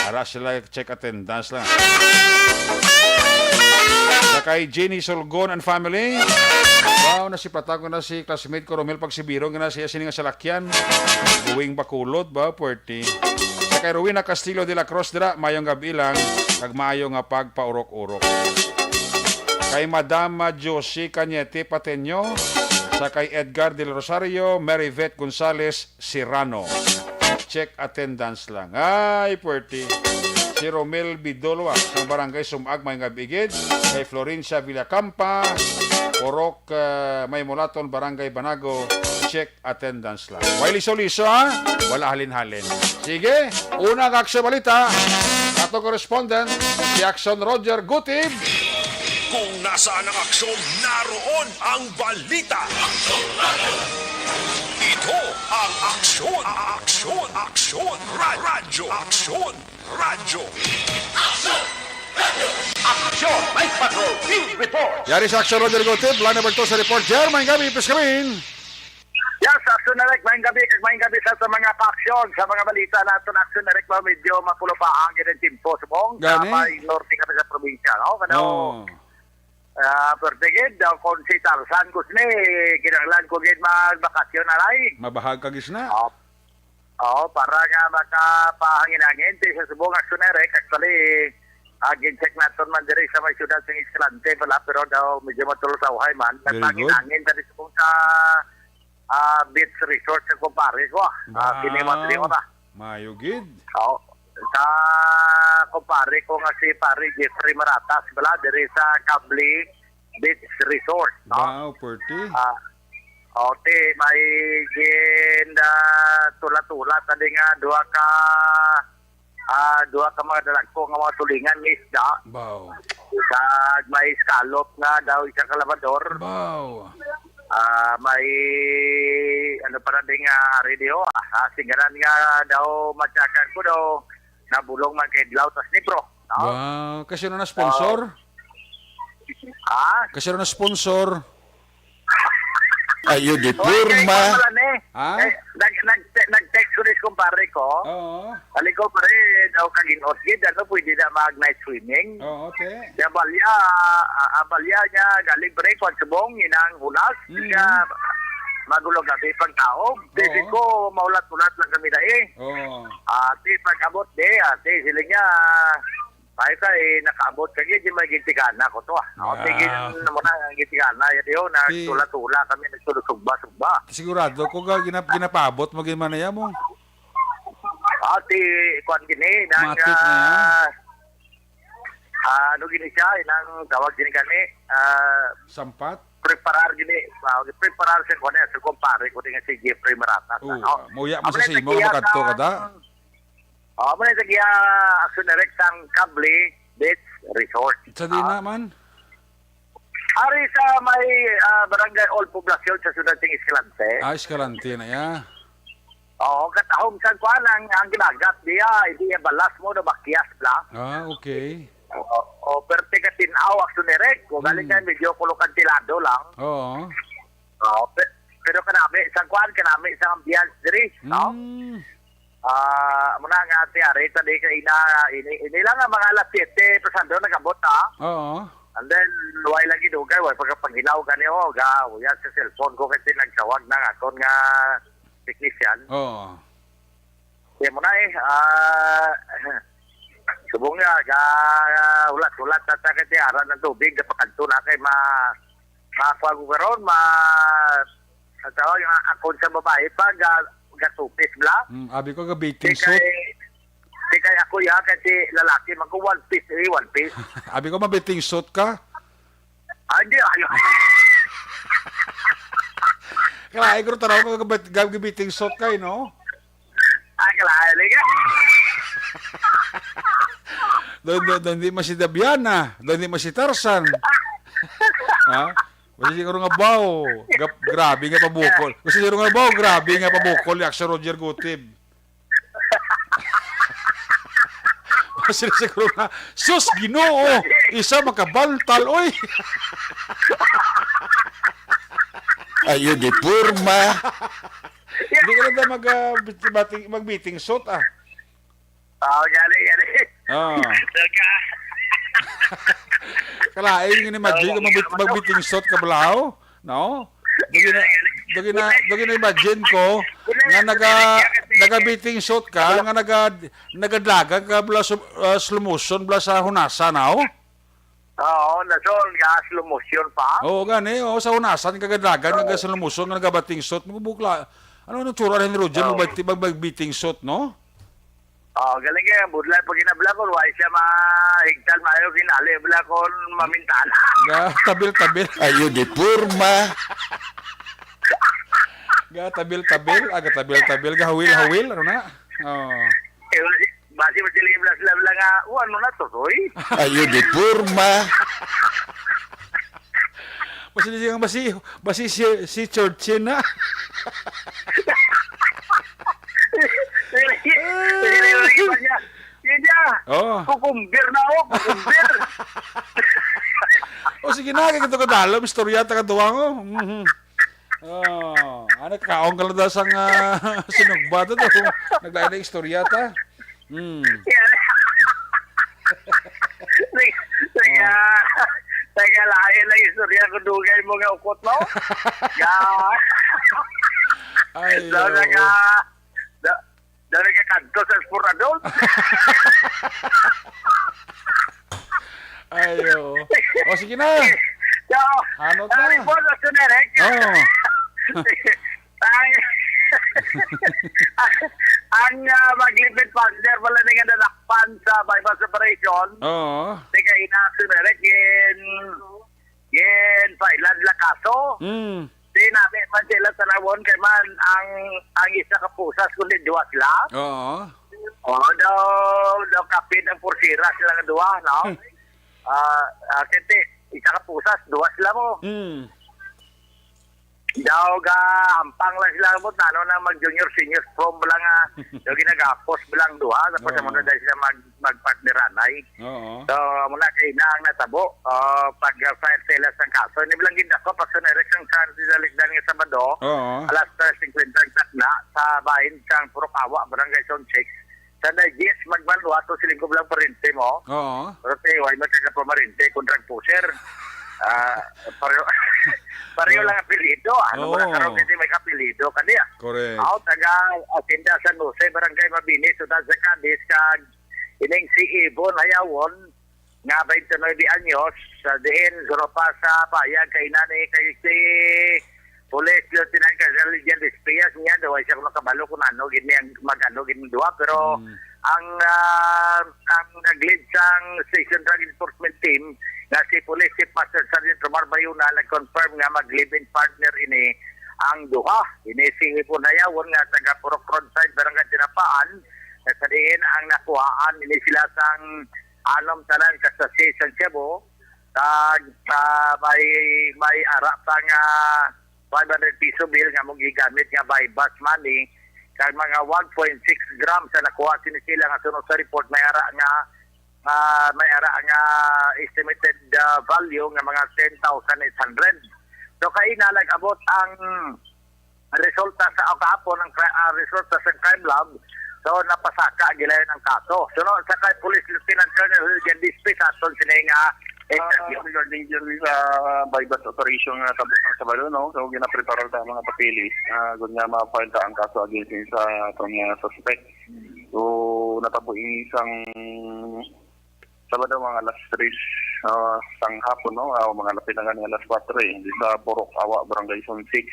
Ara sila, check attendance lang. Sa kay Jenny Solgon and family. Wow, nasipatan ko na si classmate ko, Romel Pagsibirong, nga na siya sini nga salakyan. Buwing Bacolod ba, puwerte. Sa kay Rowena Castillo de la Cruz dira, mayong gabi lang, kag maayo nga pagpaurok-urok. Kay Madam, ah, Josie Cañete Pateño, sa kay Edgar Del Rosario, Mary Vette Gonzalez Serrano. Check attendance lang. Ay, puwerte. Si Romel Bidolwa sa Barangay Sumag, may nga bigid. Kay Florencia Villacampa, Orok, ah, may Mulaton, Barangay Banago. Check attendance lang. Way liso-liso, ha? Wala halin-halin. Sige, una ang aksyon balita. Ato correspondent, si Aksyon Roger Gutib. Kung nasaan ang aksyon, naroon ang balita. Ito ang aksyon, aksyon, aksyon, ra- radyo, aksyon, radyo. Aksyon, Night Patrol, Field Report. Yari sa Aksyon Roger Gutib, line number two sa report. Jer, may gabi, ipis kami. Yes, Aksyon Direct, maayong gabi, kag maayong gabi sa, sa mga paaksyon, sa mga balita naton, Aksyon Direct, ba, medyo mapulo pa ang ilang timpo, subong, sa Gani? May norte kami sa probinsya, no? Kano, Oh. ah, pero tigid, daw kung si Tarzan Kusni, kinahanglan ko gid magbakasyon, alay. Mabahag ka, gisna. Oh. Oh, para nga makapahangin-hangin, di sa subong, Aksyon Direct, actually, ah, gin-check naton man diri sa may siyudad sa Escalante, bala, pero daw medyo matulos sa uhay man. Very good. Nagpahangin-hangin, dali subong sa ah, beach resort sa kumpare ko, ah. Ah, Wow. Kini Madrion, ah. Mayo gid. Oh, sa kumpare ko nga si Pare Jeffrey Maratas, bala, diri sa Kable Beach Resort, no? Wow, puwerte. Ah, oh, ti, may gin, ah, tula-tula tadi nga duha ka ah, duha ka mga dalagko nga mga tulingan nga isda. Baw. Kag may scallop nga daw isa ka labador. Baw. Ah, may, ano pa na din nga, ari diho, ah, ah, singaran nga daw matyakan ko daw, nabulong man kay Dlaw tas Libro, no? Wow. Kasi na sponsor? Ah? Kasi na sponsor? Ayo, di Okay, forma. Pala ni. Ha? Eh, nag, nag, nag-text ko ni kumpare ko. Oo. Sabi ko, "Pare, daw kagin-os gid, ano, pwede na mag night swimming?" Oo, te. Kaya balya, ah, ah, balya niya, galing, pre, kwan subong, inang hulas. Mm. Kaya magulo gabi pagtaob. Sabi Oo. ko, "Maulat-ulat lang kami na eh." Oo. Ate, pag-abot, de, ate, sila niya, Ay, kay nakaabot ka gid, di may gintikana ko to, ah. O, Ah. sige, ano mo na, ang gintikana, yun, yun, na Ti- tula-tula kami, nagsulusugba-sugba. Sigurado ko ga, ginap-, ginapaabot mo, gid man na mo. Ah, ti, kuwan gini, nang, Matik na yan. ah, ah, ano gini siya, nang tawag gini gani, ah, Sampat? preparar gini, ah, preparar siya ko na, so kumpare ko din si Jeffrey Maratas, Oo, ano? Muya mo Amo sa na simo, siya makadto ka da? kang Oh, amo na sa giya, Aksyon Direct sang Kable Beach Resort. Sa di Ah. na man? Ari sa may, ah, Barangay Old Poblacion sa siyudad sing Escalante. Ah, Escalante na ya. Oo, katahom sa kuan ang, ang ginagat diya, hindi iya balas mo na bakyas bla. Ah, okay. Oo, o, pero tiga tinaw, Aksyon Direct. Kung galing Hmm. kayo, medyo kulo kantilado lang. Oo. Oo, pe-, pero kanami, sa kuan, kanami sa ambiance diri, no? Hmm. Ah, muna nga, ate, ari, tadi ka ina, ini, ini lang ang mga alas siyete, pasando nag-abot, ha? Oo. And then, way lang gidugay, way pagkapanghilaw gani, oh, ga, uya sa cellphone ko kasi nagtawag na akon nga technician. Oo. Kaya mo na, eh, ah, subong nga, ga, ulat-ulat na sa katiyaran ng tubig, gapakanto na kay ma-, makuha ko karon, ma-, ang tawag, ang akon sa babae pa, ga, gatupis bla. Hmm, abi ko ga bathing Di suit. kay, di kay ako ya, kasi lalaki man ko, one piece, eh, one piece. Abi ko ma-bathing suit ka? Ah, hindi, ayo. Kalain ko, tanaw ko, ga-, ga-, ga-bathing suit ka, eh, no? Ay, kalain ka. Daw, daw, daw, hindi man si Dabiana. Daw, hindi man si Tarzan. Ha? Basi siguro nga, baw. Gap-, grabe nga pabukol. Basi siguro nga, baw, grabe nga pabukol ni Action Roger Gutib. Basi siguro nga, "Sus, Ginoo, isa makabantal, oy." Ayo di porma. Hindi ka na mag, ah, bit-, bating-, mag-bathing suit, ah. Oo, gani, gani. Oo. Daga. Kalain, imagine ko, magbit-, magbitting shot ka balaw, no? Dugi na, dugi na, dugi na imagine ko nga naga, naga-bathing shot ka, nga naga, nagadagan ka bala sa, ah, slow motion bala sa hunasa, no? Oo, na so, nga slow motion pa. Oo, gani, oo, sa hunasan, kagadagan, nga slow motion, nga nagabating shot, mabukla. Ano nang tsura ni Roger, Oo. magbati-, mag-, magbitting shot, no? Oh, galing kay ang budlay pag ginabla kon wa siya mahigtan maayo, ginali bla kon mamintana. Ga tabil-tabil. Ayo di porma. Ga tabil-tabil, aga tabil-tabil, ga hawil-hawil, ano na? Oh. Eh, basi, basi mo sila yung bla-, bla-, bla nga, "Oh, ano na to, Toy?" Ayo di porma. Basi siya, basi, basi si, si Churchill na. Sige, sige, sige, sige, sige. Sige, Oh. Kukumbir na ako, kukumbir. O, sige na, kay ito kadalom, istorya ta kaduwa ko. Mhm. Oh, ano, kaon ka lang daw sang, ah, sinugba to, to. Naglain na istorya ta. Hmm. Yeah. Sige, sige, Oh. ah, sige, lain lang istorya ko, dugay mo nga ukot, no? Yeah. Ay, Daw oo. naga-, da-, daw nagakadto sa Sport Adult. Ay, oo. O, sige na. So, Hanot ang na. report sa Sunerek. Oo. Ang, ang, ah, mag-live-in partner pala ni nga nadakpan sa buy-bust operation. Oo. Di kay ina Sunerek, gin-, gin-file-an la kaso. Mm. Di nami man sila tanawon kay man ang, ang isa ka pusas kundi duha sila. Oo. Oo, daw, daw kapin ang pursira sila nga duha, no? Hmm. Ah, ah, kay ti, isa ka pusas, duha sila mo. Mm. Daw ga ampang lang sila mo, nano nang mag junior, senior prom lang, ah, daw ginagapos lang duha, tapos Oo. amo na dahil sila mag, magpartneranay. Oo. So, amo na kay na ang natabo, ah, pag, ah, file sila sang kaso. Ini lang gindako, pag sa next ang sa dinalikdan nga Sabado, Oo. alas tres cincuenta ang takna, sa bahin sang Purok Awa, Barangay Zone six. Sa Digest, magmanuato sila ko lang parente mo. Oo. Pero te, why mo ka pamarente kung drug pusher? Ah, pareho, pareho Oo. lang apelyido. Ano mo na Oo. karon, hindi may apelyido kaniya? Correct. Ako, taga Hacienda San Jose, Barangay Mabini, Siyudad sa Cadiz, kag ining si Ibon Hayawon, nga twenty-nine anyos, sa diin, suro pa sa payag kay nani kay si Police Lieutenant Colonel Jan Despias niya, daw ay siya kung nakabalo kung ano, gini ang mag-ano, gini duha, pero Mm. ang, ah, ang nag-lead sang Station Drug Enforcement Team nga si Police Chief Master Sergeant Romar Bayuna nag-confirm nga mag-live-in partner ini ang duha. Ini si Hipon Hayawon nga taga Purok Roadside, Barangay Tinapaan, nga sa diin ang nakuhaan ini sila sang anom tanan ka sachet sang shabu, kag, ah, may, may ara pa nga five hundred piso bill nga among gigamit nga buy-bust money, kag mga one point six grams sa nakuha sini sila nga suno sa report may ara nga, ah, may ara nga estimated, ah, value nga mga ten thousand eight hundred. So, kaina nag-abot ang resulta sa, o, kahapon ang cri-, ah, resulta sa crime lab. So, napasaka gilayon ang kaso. Suno sa kay Police Lieutenant Colonel Hilgen Dispe sa aton sini nga, eh, Ah, regarding diri sa buy-bust operation nga natabo sa Sabado, no? So, ginapreparar ta ang mga papeles, ah, gud nga ma-file ta ang kaso against sa aton nga suspect. So, natabo ini sang Sabado, mga alas tres, ah, sang hapon, no? Ah, mga lapit na gani alas kuwatro, eh. Di sa Purok Awa, Barangay Zone six,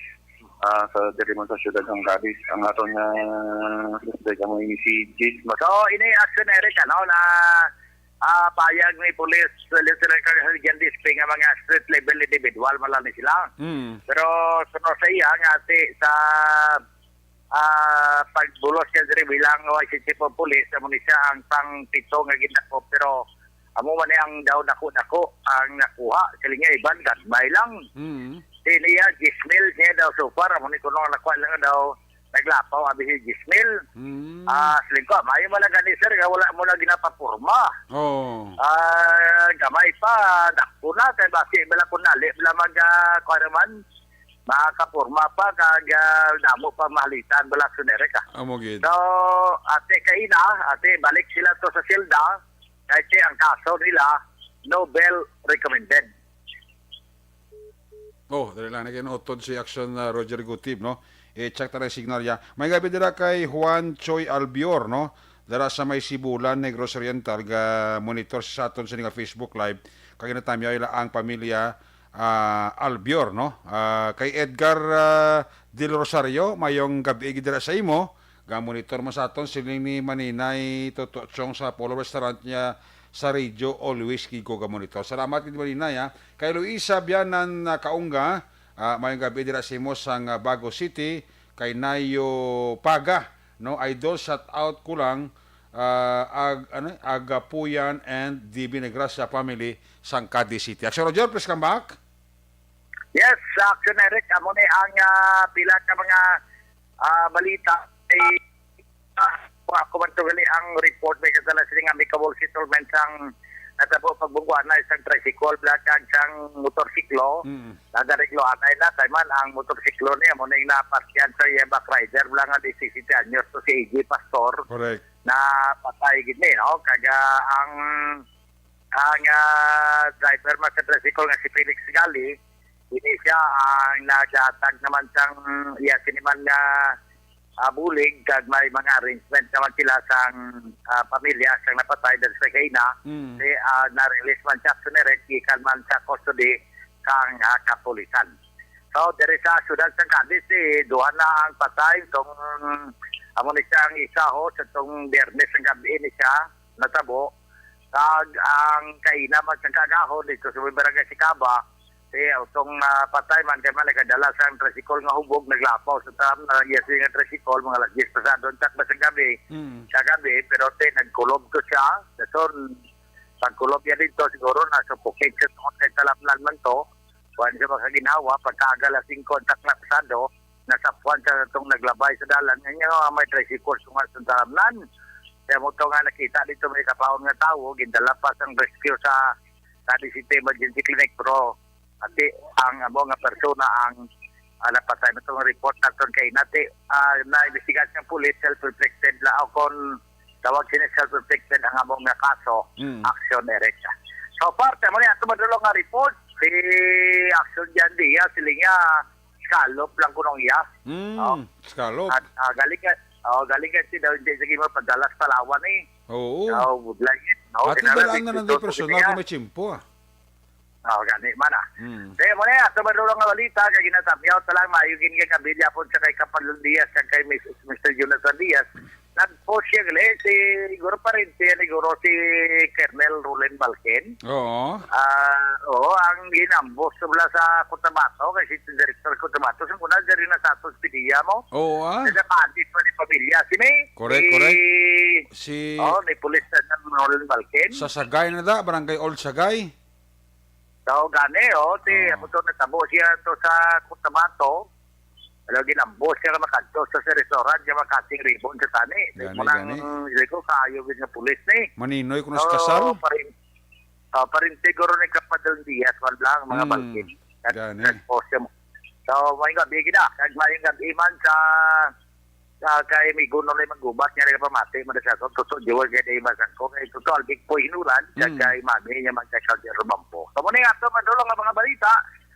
ah, sa diri man sa siyudad sang Cadiz. Ang aton nga suspect amo ini si Jis Mas- So, ini action, Eric, ano, na, ah, payag ni Police Lieutenant Colonel Jan Dispe nga mga street level individual man lang ni sila. Mm. Pero suno sa iya nga si, sa, ah, pagbulos niya diri bilang Vice Chief of Police, amo ni siya ang pang pito nga gindakop, pero amo man ni ang daw dako-dako ang nakuha. Siling niya, iban gagmay lang. Mm. Siling niya, diyes mil niya daw so far, amo ni kuno nga nakuha lang daw, naglapaw abi si diyes mil. Mm. Ah, siling ko, maayo man lang gani, sir, nga wala mo na ginapapurma. Oh. Ah, gamay pa, dako na, kay basi bala kung nali bala mag, ah, kuha naman, makapurma pa kag, ah, damo pa mahalitan bala, Sir Eric, ah. Amo gid. So, ate kaina, ate, balik sila to sa selda, kay ang kaso nila, no bail recommended. Oh, dali lang, nakinutod si Action, ah, Roger Gutib, no? I-check ta na yung signal niya. May gabi dira kay Juan Choi Albior, no? Dara sa may Sibulan, Negros Oriental, ga monitor sa aton sa nga Facebook Live. Kag ginatamyaw ila ang pamilya, ah, Albior, no? Ah, kay Edgar, ah, Del Rosario, mayong gabi gid dira sa imo. Ga monitor man sa aton, siling ni Maninay Toto Chong sa Polo Restaurant niya sa radio, always gid ko ga monitor. Salamat gid Maninay, ha. Kay Luisa Bianan, ah, Kaunga, ah, mayong gabi dira sa imo sang, ah, Bago City, kay Nayo Paga, no? Idol, shout out ko lang, ah, ag-, ano, Agapuyan and D B Negracia family sang Cadiz City. Action Roger, please come back. Yes, Action Eric, amo ni ang, ah, pila ka mga, ah, balita. Ay, ah, kung ako man to gali ang report, may kadala sila nga amicable settlement sang natabo pagbungguan na isang tricycle, bala, kag sang motorsiklo. Mm. Nadariglo anay na, kay man ang motorsiklo niya, mo ning napasyan sa iya back rider, bala nga disisete anyos to si A J Pastor. Correct. Na patay gid ni, no? Kag, ah, ang, ang, ah, driver man sa tricycle nga si Felix Gali, ini siya ang naghatag naman sang iya sini man nga, ah, bulig, kag may mga arrangement naman sila sang, ah, pamilya sang napatay dahil sa kaina. Mm. Si, ah, na-release man siya, Action Eric, gikan man sa custody sang, ah, kapulisan. So, diri sa siyudad sang Cadiz, si duha na ang patay, tong amo ni siya ang isa, ho, sa tong Biyernes ang gabi ni siya natabo. Kag ang kaina man sang kaagahon dito sa may barangay Sicaba, si utong, ah, patay man kay man nagadala sang tricycle nga hubog, naglapaw sa tam na iya siya nga tricycle, mga alas diyes pasado ang takba sa gabi, Mm. sa gabi, pero te, nagkulob to siya. Dason, pagkulob niya dito, siguro na suffocate siya tungod kay talamnan man to. Kuan siya makaginhawa, pagkaaga alas singko ang takna pasado, nasapuan siya atong naglabay sa dalan. Nga niya, may tricycle sunga sa talamnan. Kaya mo to nga nakita dito may kapaon nga tawo, gindala pa sang rescue sa Cadiz City Emergency Clinic, pero ati ang amo nga persona ang, ah, napatay. Natong report naton kay nati, ah, na-investigate ng pulis, self-inflicted la o kon tawag sini self-inflicted ang amo nga kaso, Mm. Action Eric. So far, tamo ni ato madulong nga report, si Action Jan Diaz, sila nga, scallop lang kuno iya. Mm, Oh. scallop. At, ah, galing ka, oh, galing ka si daw, hindi, sige mo, padalas Palawan eh. Oo. Oh, budlay yun. No? Ato Kinala dalaan na big lang di personal kung may tsimpo, ah. Oh, gani man, ah. Mm. Kaya mo na yan, sa madulong nga balita, kay ginatamyaw ta lang, maayo gid nga gabi, yapon sa kay Kapadlon Diaz, kag kay Mis-, Mister Jonathan Diaz. Nag-post siya gali, si, siguro parente yan, siguro si Colonel Roland Balkin. Oo. Ah, oo, ang ginambos sa bala sa Cotabato, kay si Director Cotabato, sa muna, diri na sa ato sa Padilla mo. Oo, ah. Sa Cadiz pa ni pamilya, si May. Correct, si, correct. Si oh, ni Police na Roland Balkin. Sa Sagay na da, Barangay Old Sagay. So, gani, oh, si, Ah. amo to, natabo siya to sa Cotabato. Alam, ginambos siya nga makadto sa, sa restaurant, siya makating ribbon sa tani. Gani, Munang, gani. Hindi ko, kaayo gid nga pulis ni. Maninoy kuno sa So, kasal? parin-, ah, parin siguro ni Kapadon Diaz, man lang, mga Hmm. Balkin. Nag-, Gani. nag-post siya mo. So, maayong gabi gid, ah. Kag maayong gabi man sa, sa kay Migo Nolay Maggubat, nga nagapamati man sa ato. Tuto, Jewel, kay Dave Masangko. Kay Tuto, Albic po Hinulan, kag Hmm. kay Mami, niya man kay Calder Rumampo. So, muna nga ato, madulong ang mga balita.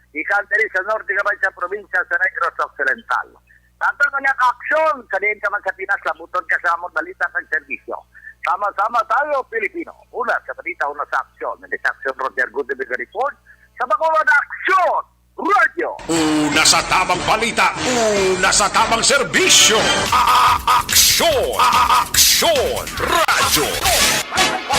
Ikan diri sa norte nga may sa probinsya sa Negros Occidental. Sa aton mga kaaksyon, sa diin ka man sa Pinas, labuton ka sa among balita kag serbisyo. Sama-sama tayo, Pilipino. Una sa balita, una sa aksyon. Nandito sa aksyon, Roger Gutierrez report. Sa Bacolod Aksyon, Radyo. Una sa tamang balita, una sa tamang serbisyo. A-, a-, aksyon, a-, a-, aksyon, radyo.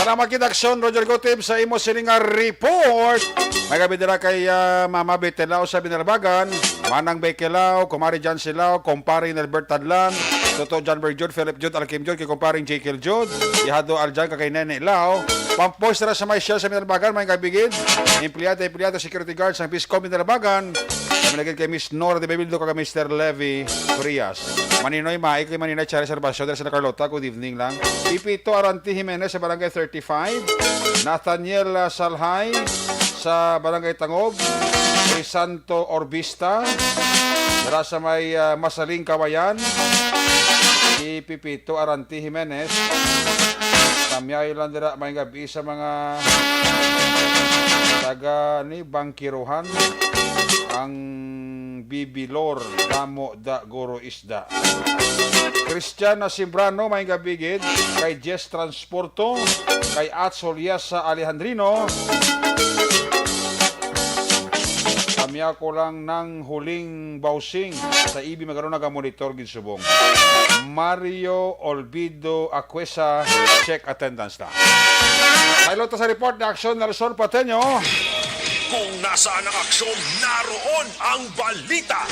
Salamat kita, Aksyon, Roger Gutib, sa imo sining nga report. May gabi dira kay, ah, Mama Betelao sa Binalbagan, Manang Bekelao, Kumari Jan Silao, Kumpari Nelbert Tadlan, Toto John Ber Jude, Philip Jude, Alkim Jude, kay kumparing Jekyll Jude, Ihado Aljan, kay Nene Lao, pampoy sila sa may Shell sa Minalabagan, may kabigid, empleyado, empleyado, security guard sa Biscom Minalabagan, kami lagi kay Miss Nora de Bebildo, kag Mister Levy Frias. Maninoy, Mai, kay Maninoy, Charles Servacio, diri sa Carlota, good evening lang. Pipito Aranti Jimenez sa Barangay thirty-five, Nathaniel, ah, Salhay, sa Barangay Tangob, Crisanto Orbista, dira sa may, ah, Masaling, Kawayan, si Pipito Aranti Jimenez. Kamyayo lang dira, may gabi sa mga taga ni Bangkiruhan, ang Bibilor, Damo da Guro Isda. Christian Simbrano, may gabi gid, kay Jess Transporto, kay Ats Julias Alejandrino. Kamya ko lang nang huling bawsing sa E B, magano nagamonitor gid subong. Mario Olvido Acuesa, check attendance na. Tayo ta sa report ni Aksyon Nelson Pateño. Kung nasaan ang aksyon, naroon ang balita.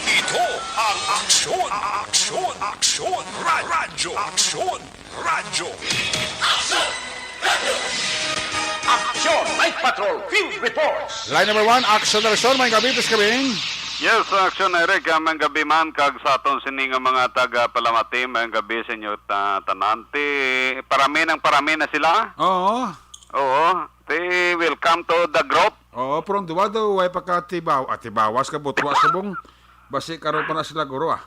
Ito ang Aksyon, Aksyon, Aksyon, Ra-, Radyo, Aksyon, Radyo. Aksyon, Night Patrol, Field Reports. Line number one, Aksyon Nelson, may gabi, Miss Kabing. Yes, Aksyon Eric, ah, may gabi man, kag sa aton sini nga mga taga Palamati, may gabi sa inyo ta-, tanan. Ti, parami ng parami na sila. Oo. Oo. Ti, welcome to the group. Oo, pero ang duwa daw, way pa ka tibaw-, ah, tibawas ka, butwa subong. Basi karon pa na sila, guro, ah.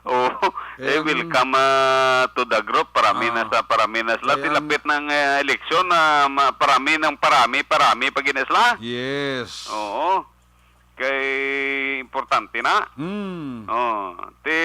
Oo. Eh, Kaya ang welcome, ah, to the group. Parami na Ah. sa, parami na sila. Kaya ang Tilapit ng, eh, eleksyon na ma-, parami ng parami, parami pa gid na sila. Yes. Oo. Kay importante na. Hmm. Oh, ti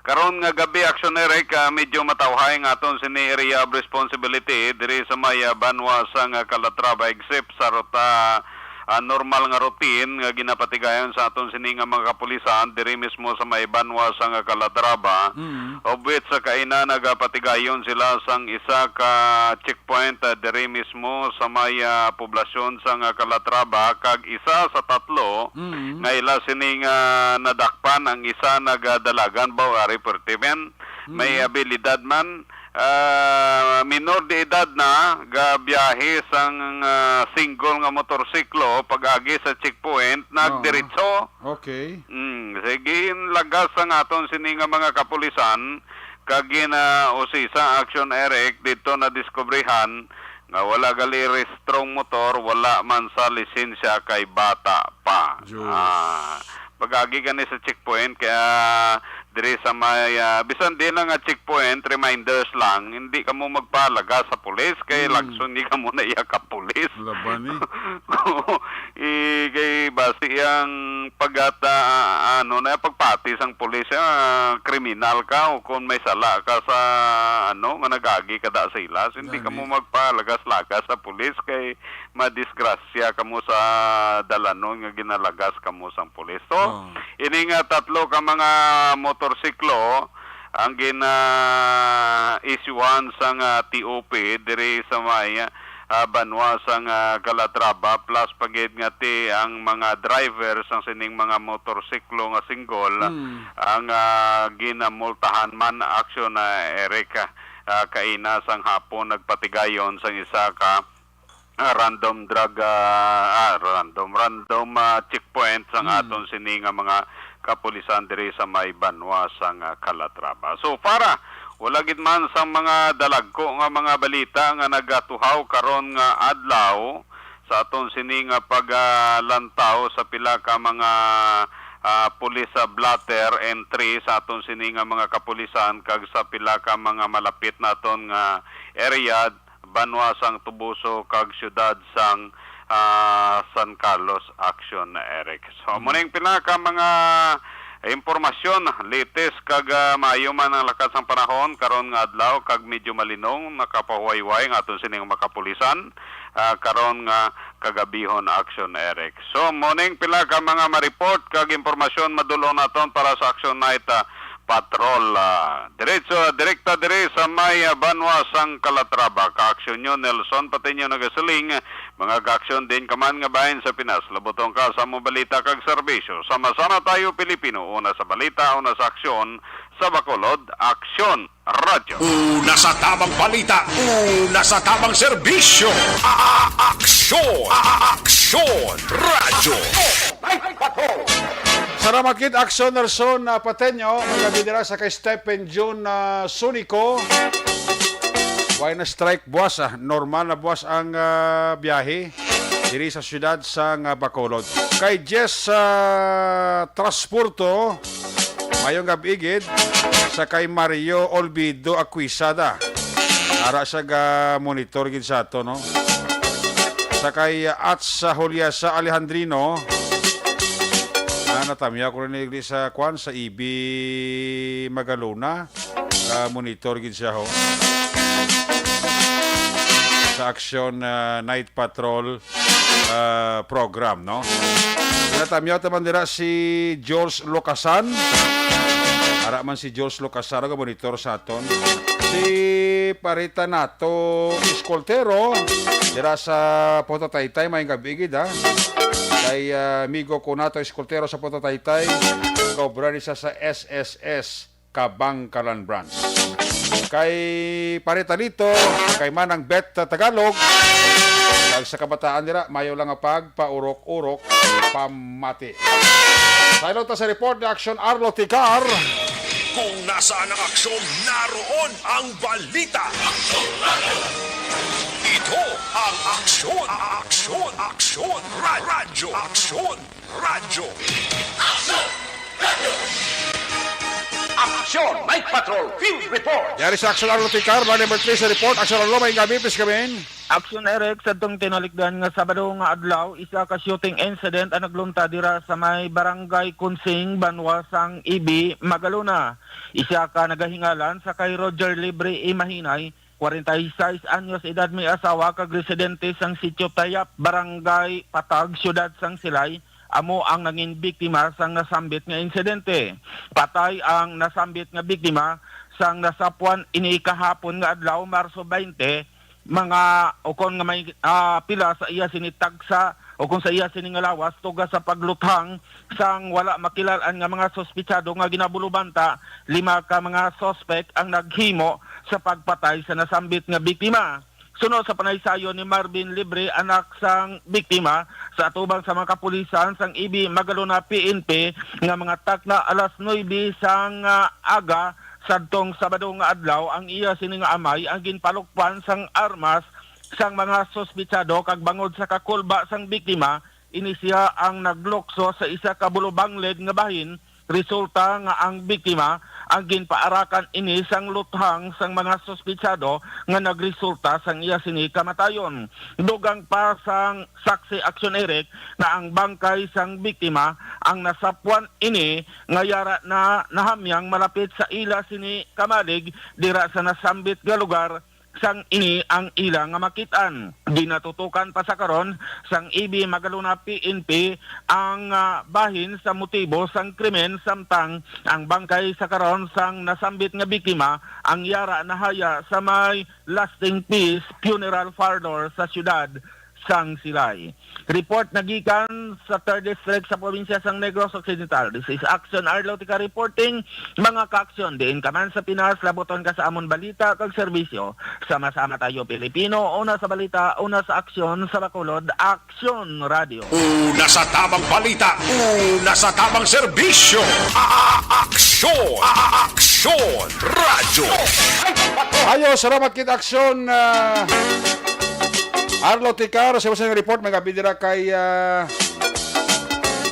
karon nga gabi, Aksyon Eric, ah, medyo matawhay nga aton sini area of responsibility diri sa may, ah, banwa sang, ah, Calatrava, except sa ruta, ah, normal nga routine nga ginapatigayon sa aton sini nga mga kapulisan diri mismo sa may banwa sang, ah, Calatrava, Mm. of which sa kaina nagapatigayon sila sang isa ka checkpoint, ah, diri mismo sa may, ah, poblasyon sang, ah, Calatrava, kag isa sa tatlo Mm. nga ila sini nga nadakpan, ang isa nagadalagan ba, ari, perti man, may Mm. abilidad man, ah, minor de edad na, gabiyahe sang, ah, single nga motorsiklo pag-agi sa checkpoint, Oo. nagdiretso. Okay. Mm, sige, lagas ang aton sini nga mga kapulisan, kag ginausisa Action Eric didto nadiskubrihan nga wala gali rehistrong motor, wala man sa lisensya kay bata pa. Diyos. Ah, pag-agi gani sa checkpoint, kaya diri sa may, ah, bisan di na nga checkpoint, reminders lang, hindi kamo magpalagas sa pulis, kay Mm. lagson ni kamo na iya ka pulis. Laban, eh. Eh, kay basi ang pagata, ano na, pagpati sang pulis, ah, kriminal ka o kung may sala ka sa, ano, nga nag-agi ka da sa ilas, hindi Gani. ka mo magpalagas-lagas sa pulis kay madisgrasya ka mo sa dalanon nga ginalagas ka mo sang pulis. So, Oh. ini nga tatlo ka mga motorsiklo ang gina-issuehan sang, ah, T O P diri sa may, ah, banwa sang, ah, Calatrava, plus pa gid nga ti ang mga driver sang sining mga motorsiklo nga single Mm. ang, ah, ginamultahan man, Action, ah, Eric, ah, kaina sang hapon nagpatigayon sang isa ka, ah, random drug, ah, ah, random, random, ah, checkpoint sang Mm. aton sini nga mga kapulisan diri sa may banwa sang, ah, Calatrava. So far, ah, wala gid man sang mga dalagko nga mga balita nga nagatuhaw karon nga adlaw sa aton sini nga paglantaw sa pila ka mga, ah, police, ah, blotter entry sa aton sini nga mga kapulisan kag sa pila ka mga malapit naton nga area, banwa sang Toboso kag siyudad sang, ah, San Carlos, Action, Eric. So, Mm. amo ning pila ka mga impormasyon, latest kag, ah, maayo man ang lakat sang panahon karon nga adlaw kag medyo malinong, nakapahuwayway nga aton sining makapulisan, ah, karon nga kagabihon, Action, Eric. So, amo ning pila ka mga ma-report kag impormasyon madul-on naton para sa Action Night, ah, Patrol. Ah, diretso, direkta diri sa may, ah, banwa sang Calatrava. Ka-Action News, Nelson Patiño nagasiling, Mga kaaksyon, diin ka man nga bahin sa Pinas, labuton ka sa among balita kag serbisyo. Sama-sama tayo, Pilipino, una sa balita, una sa aksyon, sa Bacolod, Aksyon Radyo. Una sa tamang balita, una sa tamang serbisyo. A-, a-, aksyon, a-, a-, aksyon radyo. Salamat gid, Aksyon Nelson, ah, Pateño. Magabi dira sa kay Stephen June, ah, Sunico. Way na strike buwas, ah. Normal na buwas ang, ah, biyahe diri sa siyudad sang, ah, Bacolod. Kay Jess, ah, Transporto, mayong gab-i gid. Sa kay Mario Olvido Aquisada. Ara siya ga monitor gid sa ato, no? Sa kay, ah, Ats Juliasa Alejandrino, ah, natamyaw ko rin sa kwan, sa E B Magalona. Ah, monitor gid siya, ho. Sa Aksyon, ah, Night Patrol, ah, program, no? Natamyaw ta man dira si George Locasan. Ara man si George Locasan, nga monitor sa aton. Si Parita Nato Escoltero, dira sa Puerto Taytay, may gab-i gid, ha? Kay, ah, amigo ko Nato Escoltero sa Puerto Taytay, kaobra ni siya sa S S S Kabangkalan Branch. Kay Pare Talito, kay Manang Bet Tagalog, kag sa kabataan nila, mayo lang nga pagpaurok-urok, pamati. Saylo ta sa report ni Aksyon Arlo Ticar. Kung nasaan ang aksyon, naroon ang balita. Ito ang Aksyon, Aksyon, Aksyon, Ra-, Radyo, Aksyon, Radyo. Aksyon! Night Patrol Field Report! Yari sa Aksyon Arlo Ticar, line number three sa report. Aksyon Arlo, may gabi, please come in. Aksyon Eric, sa tong tinalikdan nga Sabado nga adlaw, isa ka shooting incident ang naglunta dira sa may Barangay Kunsing, Banwa sang Ibi, Magalona. Isa ka nagahingalan sa kay Roger Libre Imahinay, kwarenta y seis anyos edad, may asawa kag residente sang Sitio Tayap, Barangay Patag, Siyudad sang Silay, amo ang nangin biktima sang nasambit nga insidente. Patay ang nasambit nga biktima sang nasapwan ini kahapon nga adlaw, Marso twenty, mga ukon nga may, ah, pila sa iya sini tagsa o kung sa iya sini nga lawas, tuga sa pagluthang sang wala makilal-an nga mga suspitsado nga ginabulubanta. Lima ka mga suspek ang naghimo sa pagpatay sa nasambit nga biktima. Suno sa panaysayon ni Marvin Libre, anak sang biktima, sa atubang sa mga kapulisan sang Ibi Magalona P N P, nga mga takna alas nuebe sang, ah, aga sadtong Sabado nga adlaw, ang iya sini nga amay ang ginpalukpan sang armas sang mga suspitsado, kag bangod sa kakulba sang biktima, ini siya ang naglukso sa isa ka bulubangled nga bahin. Resulta nga ang biktima ang ginpaarakan ini sang luthang sang mga suspitsado nga nagresulta sang iya sini kamatayon. Dugang pa sang saksi, Aksyon Eric, na ang bangkay sang biktima ang nasapwan ini nga yara na nahamyang malapit sa ila sini kamalig dira sa nasambit nga lugar, sang ini ang ila nga makit-an. Ginatutokan pa sa karon sang Ibi Magalona P N P ang, ah, bahin sa motibo sang krimen, samtang ang bangkay sa karon sang nasambit nga biktima ang yara nahaya sa may Lasting Peace Funeral Parlor sa siyudad sang Silay. Report nagikan sa Third District sa probinsya sang Negros Occidental. This is Action Arlo Tika reporting. Mga kaaksyon, diin ka man sa Pinas, labuton ka sa amon balita kag serbisyo. Sama-sama tayo, Pilipino, una sa balita, una sa aksyon, sa Bacolod, Aksyon Radio. Una sa tamang balita, una sa tamang serbisyo. A-, a-, aksyon, a-, a-, aksyon, radyo. Ayo, salamat kit Aksyon, ah, Arlo Ticar, sa usang report, may gabi dira kay, ah,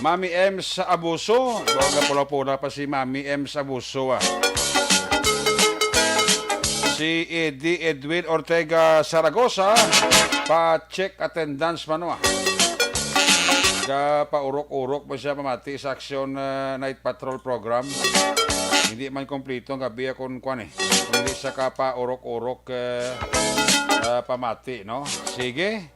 Mami Ems Abuso. Baga pula-pula pa si Mami Ems Abuso, ah. Si Eddie Edwin Ortega Saragosa, pa-check attendance man, ah. Ga paurok-urok mo siya pamati sa Aksyon, ah, Night Patrol Program. Hindi man kompleto ang gabi akong kwan, eh. Kung hindi siya ka paurok-urok, eh, ah, pamati, no? Sige.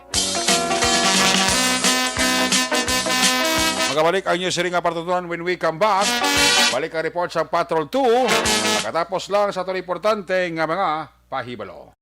Magabalik ang inyo siring nga patutunan when we come back. Balik ang report sa Patrol two. Pagkatapos lang sa aton importante nga mga pahibalo.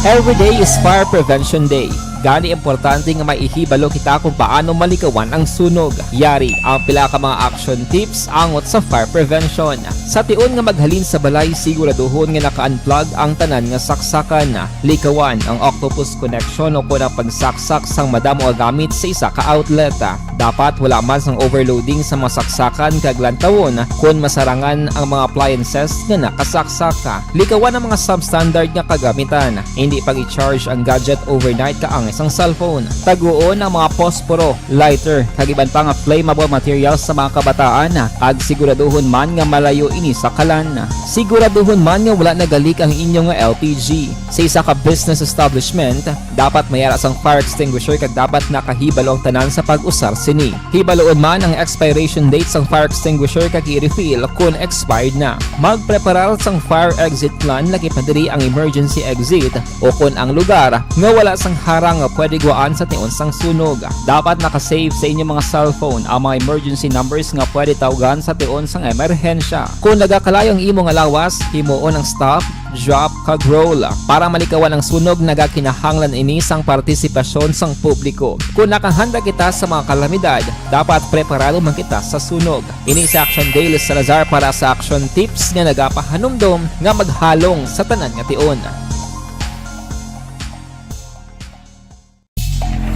Every day is Fire Prevention Day. Gani, importante nga maihibalo kita kung paano malikawan ang sunog. Yari ang pila ka mga action tips angot sa fire prevention. Sa tion nga maghalin sa balay, siguraduhon nga naka-unplug ang tanan nga saksakan. Likawan ang octopus connection o kon ang pagsaksak sang madamo nga gamit sa isa ka outlet. Dapat wala man sang overloading sa mga saksakan kag lantawon kon masarangan ang mga appliances nga nakasaksak. Likawan ang mga substandard nga kagamitan. Hindi pag-i-charge ang gadget overnight kaangay sang cellphone. Taguon ang mga posporo, lighter, kag iban pa nga flammable materials sa mga kabataan, kag siguraduhon man nga malayo ini sa kalan. Siguraduhon man nga wala nagalik ang inyo nga L P G. Sa isa ka business establishment, dapat may ara sang fire extinguisher kag dapat nakahibalo ang tanan sa pag-usar sini. Hibaloon man ang expiration date sang fire extinguisher kag i-refill kon expired na. Magpreparar sang fire exit plan, lakip na diri ang emergency exit, o kon ang lugar nga wala sang harang nga pwede guwaan sa tion sang sunog. Dapat naka-save sa inyong mga cellphone ang mga emergency numbers nga pwede tawgan sa tion sang emerhensya. Kung nagakalayo ang imo nga lawas, himuon ang stop, drop, kag roll. Para malikawan ang sunog, nagakinahanglan ini sang partisipasyon sang publiko. Kung nakahanda kita sa mga kalamidad, dapat preparado man kita sa sunog. Ini si Action Dale Salazar para sa Action Tips nga nagapahanumdom nga maghalong sa tanan nga tion.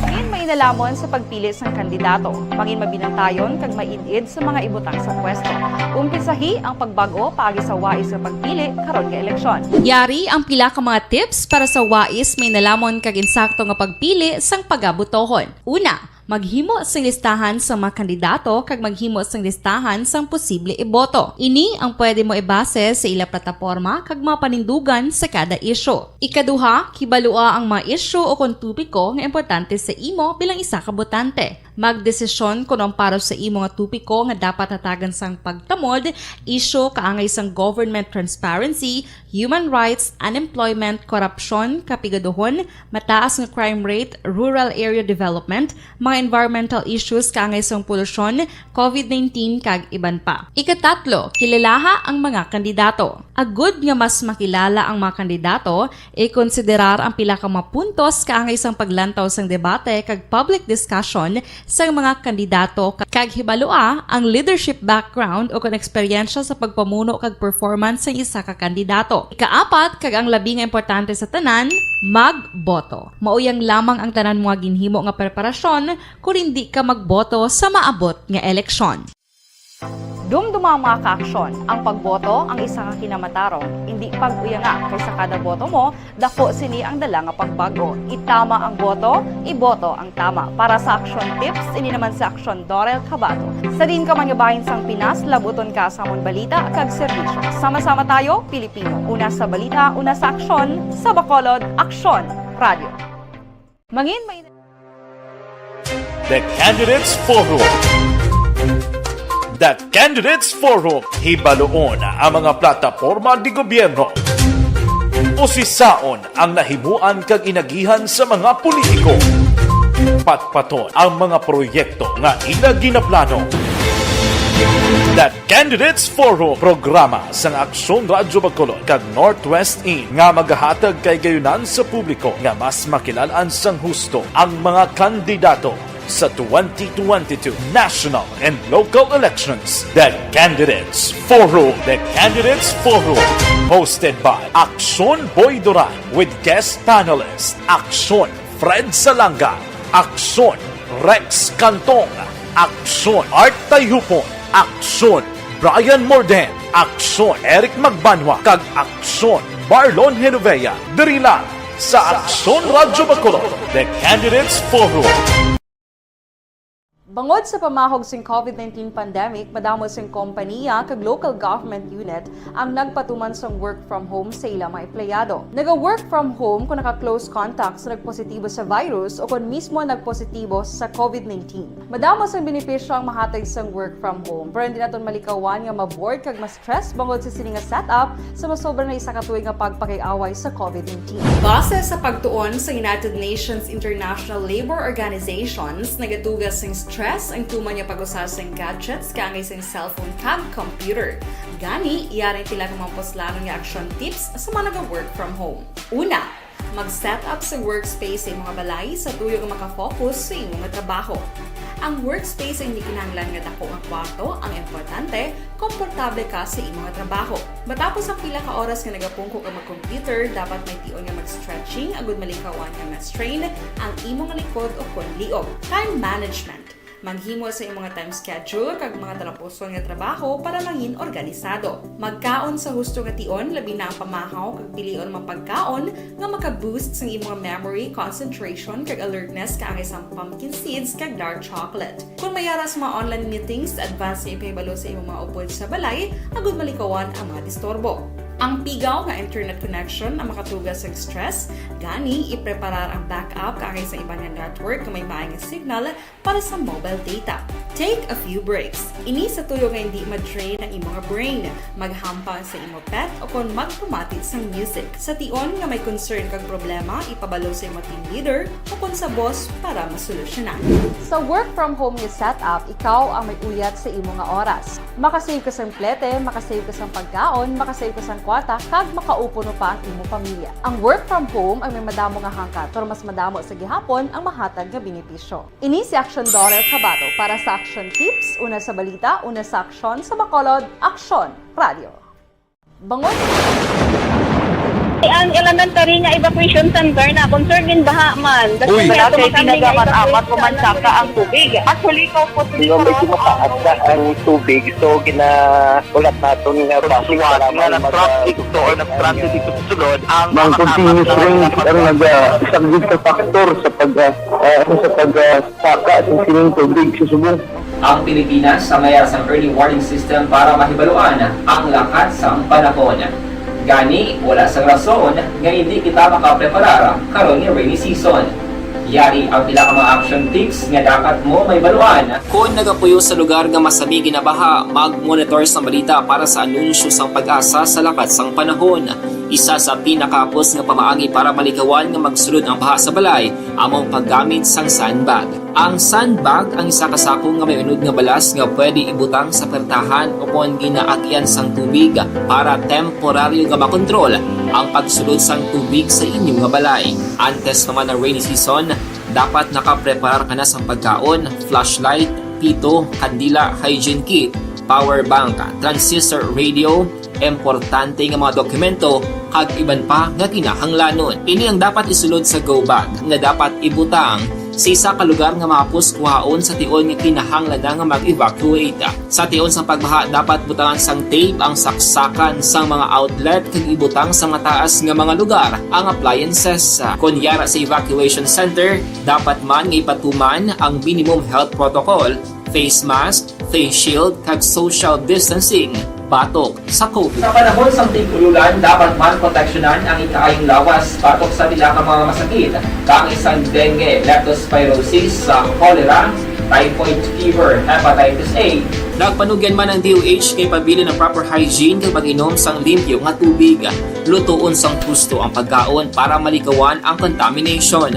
Mangin mainalamon sa pagpili sang kandidato. Mangin mabinantayon kag maid-id sa mga ibutang sa pwesto. Umpisahi ang pagbag-o paagi sa wais nga pagpili karon nga eleksyon. Yari ang pila ka mga tips para sa wais, mainalamon kag insakto nga pagpili sang pagabotohon. Una, maghimo sing listahan sa mga kandidato kag maghimo sing listahan sang posible iboto. Ini ang pwede mo ibase sa ila plataporma kag mga panindugan sa kada isyu. Ikaduha, kibalua ang mga isyu o kon topiko nga importante sa imo bilang isa ka botante. Magdesisyon kon ang para sa imo nga topiko nga dapat hatagan sang pagtamod, isyu kaangay sang government transparency, human rights, unemployment, korupsyon, kapigaduhon, mataas nga crime rate, rural area development, mga environmental issues kaangay sang polusyon, covid nineteen, kag iban pa. Ikatatlo, kilalaha ang mga kandidato. Agud nga mas makilala ang mga kandidato, ikonsiderar ang pila ka mga puntos kaangay sang paglantaw sang debate kag public discussion sang mga kandidato, kag hibalua ang leadership background o kon eksperyensya sa pagpamuno kag performance sang isa ka kandidato. Ikaapat, kag ang labi nga importante sa tanan, magboto. Mao yang lamang ang tanan mo nga ginhimo nga preparasyon kon indi ka magboto sa maabot nga eleksyon. Dumduma ang mga kaaksyon. Ang pagboto ang isa ka kinamatarong. Indi pag-uyanga, kay sa kada boto mo, daku sini ang dala nga pagbag-o. Itama ang boto, iboto ang tama. Para sa Action Tips, ini naman si Action Dorel Cabato. Sa diin ka man nga bahin sang Pinas, labuton ka sa amon balita kag serbisyo. Sama-sama tayo, Pilipino. Una sa balita, una sa aksyon, sa Bacolod, Aksyon Radio. Mangin may The Candidates Forum. The Candidates Forum, hibaluon ang mga plataporma ni gobyerno. Usisaon ang nahimuan kag inagihan sa mga politiko. Patpaton ang mga proyekto nga ila ginaplano. The Candidates Forum, programa sang Aksyon Radyo Bacolod kag Northwest In nga magahatag kay gayunan sa publiko nga mas makilal-an sang husto ang mga kandidato sa twenty twenty-two national and local elections. The Candidates Forum. The Candidates Forum, hosted by Aksyon Boy Duran with guest panelist Aksyon Fred Salanga, Aksyon Rex Cantong, Aksyon Art Tayhupon, Aksyon Brian Morden, Aksyon Eric Magbanwa, kag Aksyon Marlon Genovea, diri lang sa Aksyon Radyo Bacolod, The Candidates Forum. Bangod sa pamahog sing covid nineteen pandemic, madamo sing kompaniya kag local government unit ang nagpatuman sang work from home sa ila mga empleyado. Naga-work from home kon naka-close contact sa nagpositibo sa virus o kon mismo nagpositibo sa covid nineteen. Madamo sang benepisyo ang mahatag sang work from home, pero hindi naton malikawan nga ma-bored kag ma-stress bangod sa sini nga setup sa masobra na isa ka tuig nga pagpakig-away sa covid nineteen. Base sa pagtuon sa United Nations International Labour Organizations, nagatuga sing stress ang tuman nga pag-usa sing gadgets kaangay sing cellphone kag computer. Gani, yari ang pila ka mga puslanon nga action tips sa mga naga-work from home. Una, Mag-set up sa workspace sa imo nga balay sa tuyo nga makafocus sa imo nga trabaho. Ang workspace ay hindi kinahanglan nga dako nga kwarto, ang importante, komportable ka sa imo nga trabaho. Matapos ang pila ka oras nga nagapungko ka mag-computer, dapat may tion nga mag-stretching agud malikawan nga ma-strain ang imo nga likod o kon liog. Time management. Maghimo sa imo nga time schedule kag mga talapuson nga trabaho para mangin organisado. Magkaon sa husto nga tion, labi na ang pamahaw kag pilion mga pagkaon nga maka-boost sang imo nga memory, concentration kag alertness kaangay sang pumpkin seeds kag dark chocolate. Kung may ara sa mga online meetings, advance nga ipahibalo sa imo mga upod sa balay agud malikawan ang mga disturbo. Ang pigaw nga internet connection ang makatuga sa stress, gani ipreparar ang backup kaangay sa iban nga network nga may maay nga signal para sa mobile data. Take a few breaks. Ini sa tuyo nga hindi ma-drain ang imo nga brain. Maghampang sa imo pet o kon magpamati sang music. Sa tion nga may concern kag problema, ipabalo sa imo team leader o kon sa boss para masolusyonan. Sa work from home nga setup, ikaw ang may uyat sa imo nga oras. Makasave ka sang plete, makasave ka sang pagkaon, makasave ka sang kwarta, kag makaupuno pa ang imo pamilya. Ang work from home ang may madamo nga hangkat, pero mas madamo sa gihapon ang mahatag nga benepisyo. Ini si Action Daughter Kabato para sa Action Tips, una sa balita, una sa aksyon, sa Bacolod, Aksyon Radio. Bangon. Ang elementary nga evacuation center na concern in baha man. Uy. Wala kay ginagamit-amat o mansaka ang tubig. Actually, ikaw po, medyo mataas na ang tubig, so ginaulat naton nga traffic, nga mag-, nag-traffic to or nag-transit dito sa sulod ang mga continuous rain ang nag-, ah, isang big factor sa pag, ah, ah, sa pag, ah, saka sa sining tubig sa subong. Ang Pilipinas ang may sang early warning system para mahibaluan ang lakat sang panahon. Gani, wala sang rason nga hindi kita makapreparar karon nga rainy season. Yari ang pila ka mga action tips nga dapat mo mahibaluan. Kon nagapuyo sa lugar nga masami ginabaha, mag-monitor sa balita para sa anunsyo sang PAGASA sa lakat sang panahon. Isa sa pinakahapos nga pamaagi para malikawan nga magsulod ang baha sa balay amo ang paggamit sang sandbag. Ang sandbag ang isa ka sako nga may unod nga balas nga pwede ibutang sa pertahan o kon ginaagyan sang tubig para temporaryo nga makontrol ang pagsulod sang tubig sa inyo nga balay. Antes pa man ang rainy season, dapat nakapreparar ka na sang pagkaon, flashlight, pito, kandila, hygiene kit, power bank, transistor radio, importante nga mga dokumento, kag iban pa nga kinahanglanon. Ini ang dapat isulod sa go bag nga dapat ibutang sa isa ka lugar nga mahapos kuhaon sa tion nga kinahanglan na nga mag-evacuate. Sa tion sang pagbaha, dapat butangan sang tape ang saksakan sang mga outlet kag ibutang sa mataas nga mga lugar ang appliances. Kon yara sa evacuation center, dapat man nga ipatuman ang minimum health protocol, face mask, face shield, kag social distancing batok sa COVID. Sa panahon sang tig-ululan, dapat man proteksyonan ang ikaayong lawas batok sa pila ka mga masakit, kaangay sang dengue, leptospirosis, sa cholera, typhoid fever, hepatitis A. Nagpanugyan man ang D O H nga ipabilin ang proper hygiene kag pag-inom sang limpyo nga tubig. Lutoon sang husto ang pagkaon para malikawan ang contamination.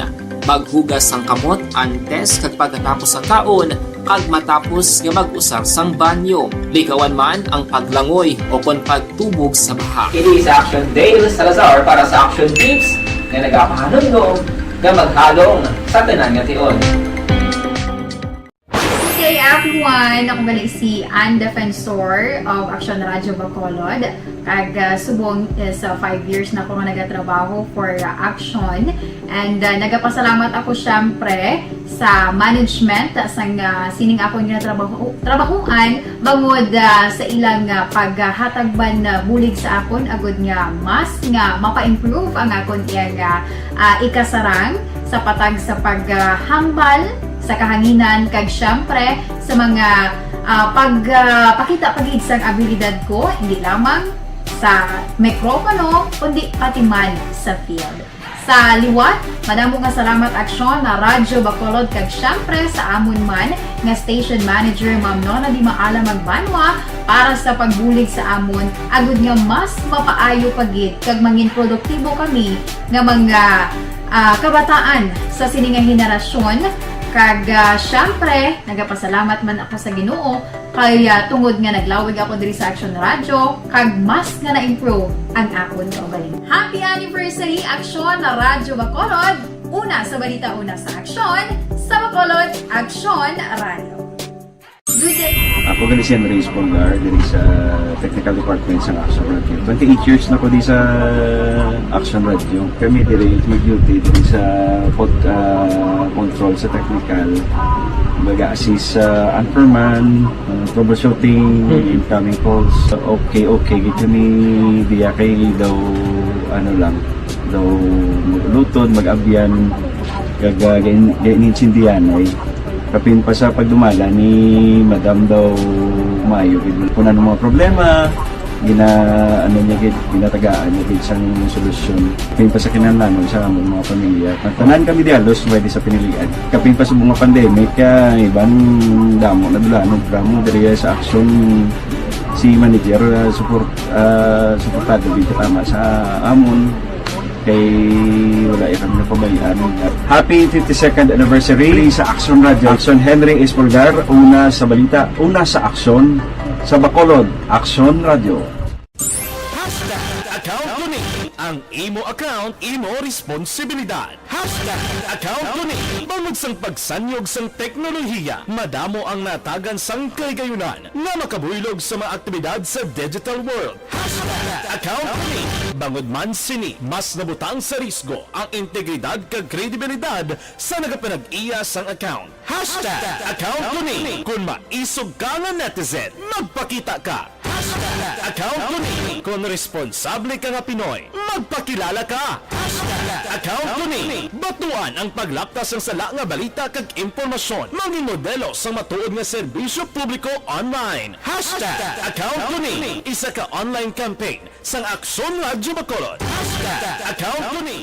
Maghugas sang kamot antes kag pagkatapos sang kaon kag matapos nga mag-usar sang banyo. Likawan man ang paglangoy o kon pagtubog sa baha. Ini si Action Dale Salazar para sa Action Tips nga nagapahanumdom nga maghalong sa tanan nga tion. Good day, everyone! Ako gali si Ann Defensor of Action Radio Bacolod. Kag, ah, subong is, ah, five years na ako nga nagatrabaho for, ah, Action. And, ah, nagapasalamat ako, syempre, sa management, ah, sang, ah, sining akon nga trabaho, trabahoan, bangod, ah, sa ilang, ah, paghatag man, ah, bulig sa akon, agud nga mas nga mapa-improve ang akon iyang, ah, ah, ikasarang sa patag sa paghambal sa kahanginan, kag syempre sa mga, ah, pag, ah, pakita pa gid sang abilidad ko, hindi lamang sa mikropono, kundi pati man sa field. Sa liwat, madamo nga salamat, Aksyon, na Radyo Bacolod, kag syempre sa amon man nga station manager, Ma'am Nona Di Maala Magbanwa, para sa pagbulig sa amon, agud nga mas mapaayo pa gid kag mangin produktibo kami nga mga, ah, kabataan sa sini nga henerasyon, Kag, ah, syempre, nagapasalamat man ako sa Ginoo kay, ah, tungod nga naglawig ako diri sa Action Radio, kag mas nga na-improve ang akon kaugalingon. Happy anniversary, Action Radio Bacolod! Una sa balita, una sa aksyon, sa Bacolod, Action Radio. Good day. Ako gali si Henry Espolgar, diri sa technical department sa Action Radio. Twenty-eight years na ko di sa Action Radio. Kami diri mag-duty diri sa pod-, ah, control sa technical. Mag-assist sa anchorman, ah, troubleshooting, Mm. incoming calls. Okay, okay. Gid kami diya kay daw, ano lang, daw mag-ulutod, mag-abyan, kag, ah, gain-, gain-, insindihan ay. Kapin pa sa pagdumala ni Madam daw maayo gid. Kung ano mga problema, gina-, ano niya gid, ginatagaan niya gid sang solusyon. Kapin pa sa kinahanglanon sa among mga pamilya. Ang tanan kami di halos pwede sa pinilian. Kapin pa sa mga pandemic, ah, iban damo na dulanon, damo diri sa aksyon si manager, ah, support, ah, suportado gid katama sa amon. Kay wala ya kami napabayaan. Happy fifty-second anniversary sa Action Radio. Action Henry Espolgar, una sa balita, una sa aksyon, sa Bacolod, Action Radio. Hashtag account ko ni. Ang imo account, imo responsibilidad. Hashtag account ko ni. Bangod sang pagsanyog sang teknolohiya, madamo ang natagan sang kahigayunan nga makabuylog sa mga aktibidad sa digital world. Hashtag account ko ni. Bangod man sini, mas nabutang sa risgo ang integridad kag kredibilidad sa nagapanag-iya sang account. Hashtag account ko ni. Kon maisog ka nga netizen, magpakita ka. Hashtag account ko ni. Kon responsable ka nga Pinoy, magpakilala ka. Hashtag account ko ni. Batuan ang paglapta sang sala nga balita kag impormasyon. Mangin modelo sang matuod nga serbisyo publiko online. Hashtag account ko ni. Isa ka online campaign sang Aksyon Radyo Bacolod. Hashtag account ko ni.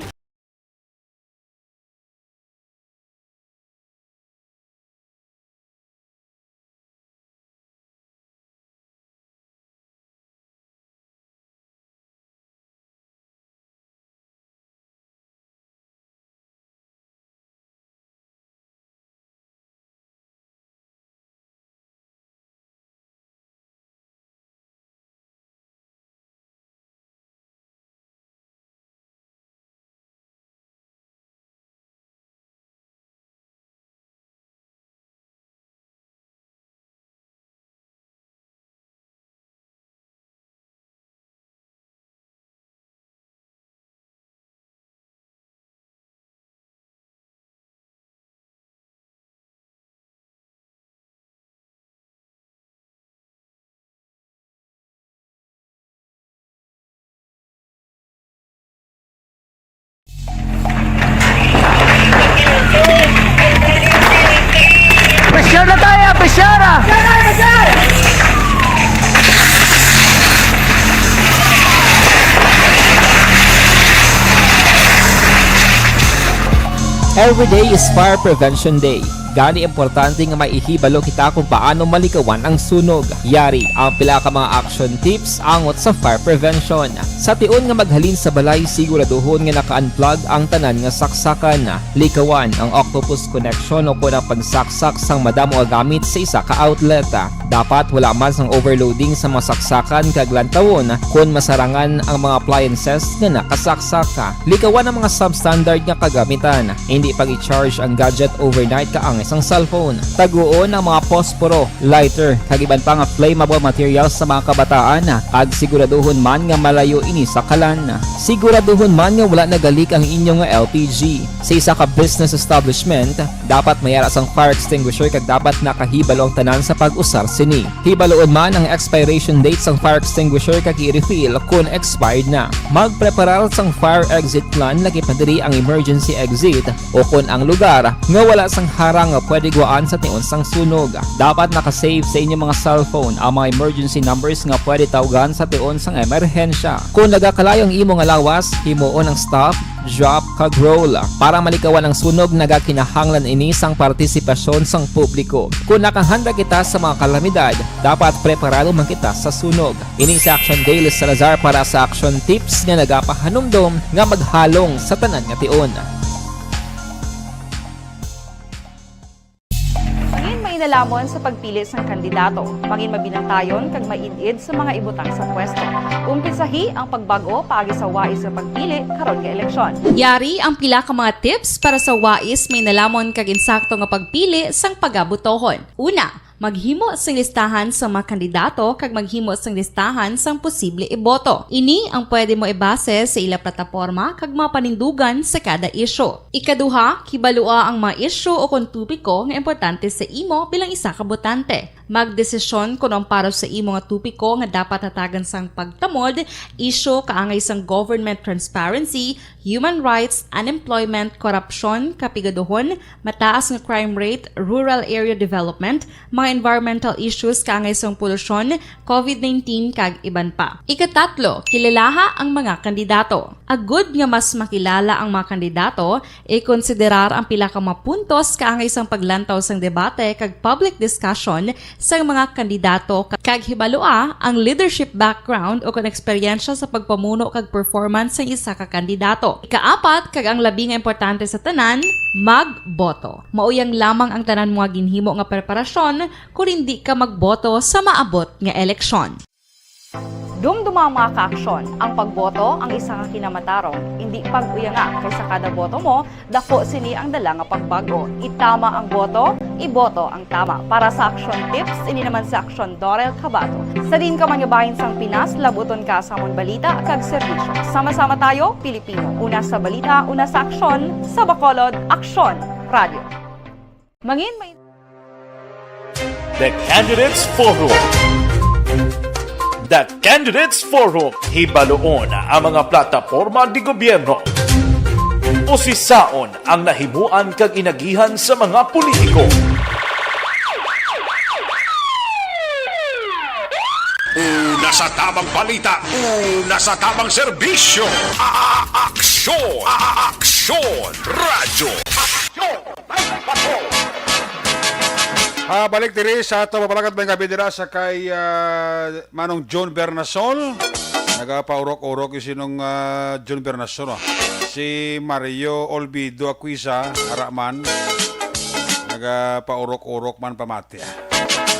Pressure na tayo, pressure! Every day is Fire Prevention Day. Gani, importante nga may ihibalo kita kung paano malikawan ang sunog. Yari ang pila ka mga action tips angot sa fire prevention. Sa tion nga maghalin sa balay, siguraduhon nga naka-unplug ang tanan nga saksakan. Likawan ang octopus connection o kon ang pagsaksak sang madamo nga gamit sa isa ka outlet. Dapat wala man sang overloading sa mga saksakan kag lantawon kon masarangan ang mga appliances nga nakasaksak. Likawan ang mga substandard nga kagamitan. Indi pag-i-charge ang gadget overnight kaangay sang cellphone. Taguon ang mga posporo, lighter, kag iban pa nga flammable materials sa mga kabataan, kag siguraduhon man nga malayo ini sa kalan. Siguraduhon man nga wala nagalik ang inyo nga L P G. Sa isa ka business establishment, dapat may ara sang fire extinguisher kag dapat nakahibalo ang tanan sa pag-usar sini. Hibaluon man ang expiration date sang fire extinguisher kag i-refill kon expired na. Magpreparar sang fire exit plan, lakip na diri ang emergency exit o kon ang lugar nga wala sang harang nga pwede gwaan sa tion sang sunog. Dapat naka-save sa inyo mga cellphone ang mga emergency numbers nga pwede tawgan sa tion sang emerhensya. Kon nagakalayo ang imo nga lawas, himuon ang stop, drop, kag roll. Para malikawan ang sunog, nagakinahanglan ini sang partisipasyon sang publiko. Kon nakahanda kita sa mga kalamidad, dapat preparado man kita sa sunog. Ini si Action Daily Salazar para sa Action Tips nga nagapahanumdom nga maghalong sa tanan nga tion. Nalamon sa pagpili sang kandidato, mangin mabinantayon kag maid-id sa mga ibutang sa pwesto. Umpisahi ang pagbag-o paagi sa wais nga pagpili karon nga eleksyon. Yari ang pila ka mga tips para sa wais may nalamon kag insakto nga pagpili sang pagabotohon. Una, maghimo sing listahan sa mga kandidato kag maghimo sing listahan sang posible iboto. Ini ang pwede mo ibase sa ila plataporma kag mga panindugan sa kada isyu. Ikaduha, kibalua ang mga isyu o kon topiko nga importante sa imo bilang isa ka botante. Magdesisyon kon ang para sa imo nga topiko nga dapat hatagan sang pagtamod, isyu kaangay sang government transparency, human rights, unemployment, korupsyon, kapigaduhon, mataas nga crime rate, rural area development, mga environmental issues kaangay sang polusyon, covid nineteen, kag iban pa. Ikatatlo, kilalaha ang mga kandidato. Agud nga mas makilala ang mga kandidato, ikonsiderar ang pila ka mga puntos kaangay sang paglantaw sang debate kag public discussion sang mga kandidato, kag hibalua ang leadership background o kon eksperyensya sa pagpamuno kag performance sang isa ka kandidato. Ikaapat, kag ang labi nga importante sa tanan, magboto. Mauyang lamang ang tanan mo nga ginhimo nga preparasyon kon indi ka magboto sa maabot nga eleksyon. Dumduma ang mga kaaksyon. Ang pagboto ang isa ka kinamatarong. Indi pag-uyanga, kay sa kada boto mo, dako sini ang dala nga pagbago. Itama ang boto, iboto ang tama. Para sa Aksyon Tips, ini naman si Aksyon Dorel Cabato. Sa diin ka man nga bahin sang Pinas, labuton ka sa amon balita kag serbisyo. Sama-sama tayo, Pilipino. Una sa balita, una sa aksyon, sa Bacolod, Aksyon Radio. Mangin may The Candidates Forum. The Candidates Forum, hibaluon ang mga plataporma di gobyerno. Usisaon ang nahimuan kag inagihan sa mga politiko. Una sa tamang balita, una sa tamang serbisyo. A-, a-, aksyon, a-, a-, aksyon, radyo. Aksyon. Ah, balik diri sa ato mapalakat may gabi dira sa kay, ah, Manong John Bernasol. Nagapaurok-urok yung sinong, ah, John Bernasol, oh. Si Mario Olvido Aquisa, ara man. Nagapaurok-urok man pamati, ah.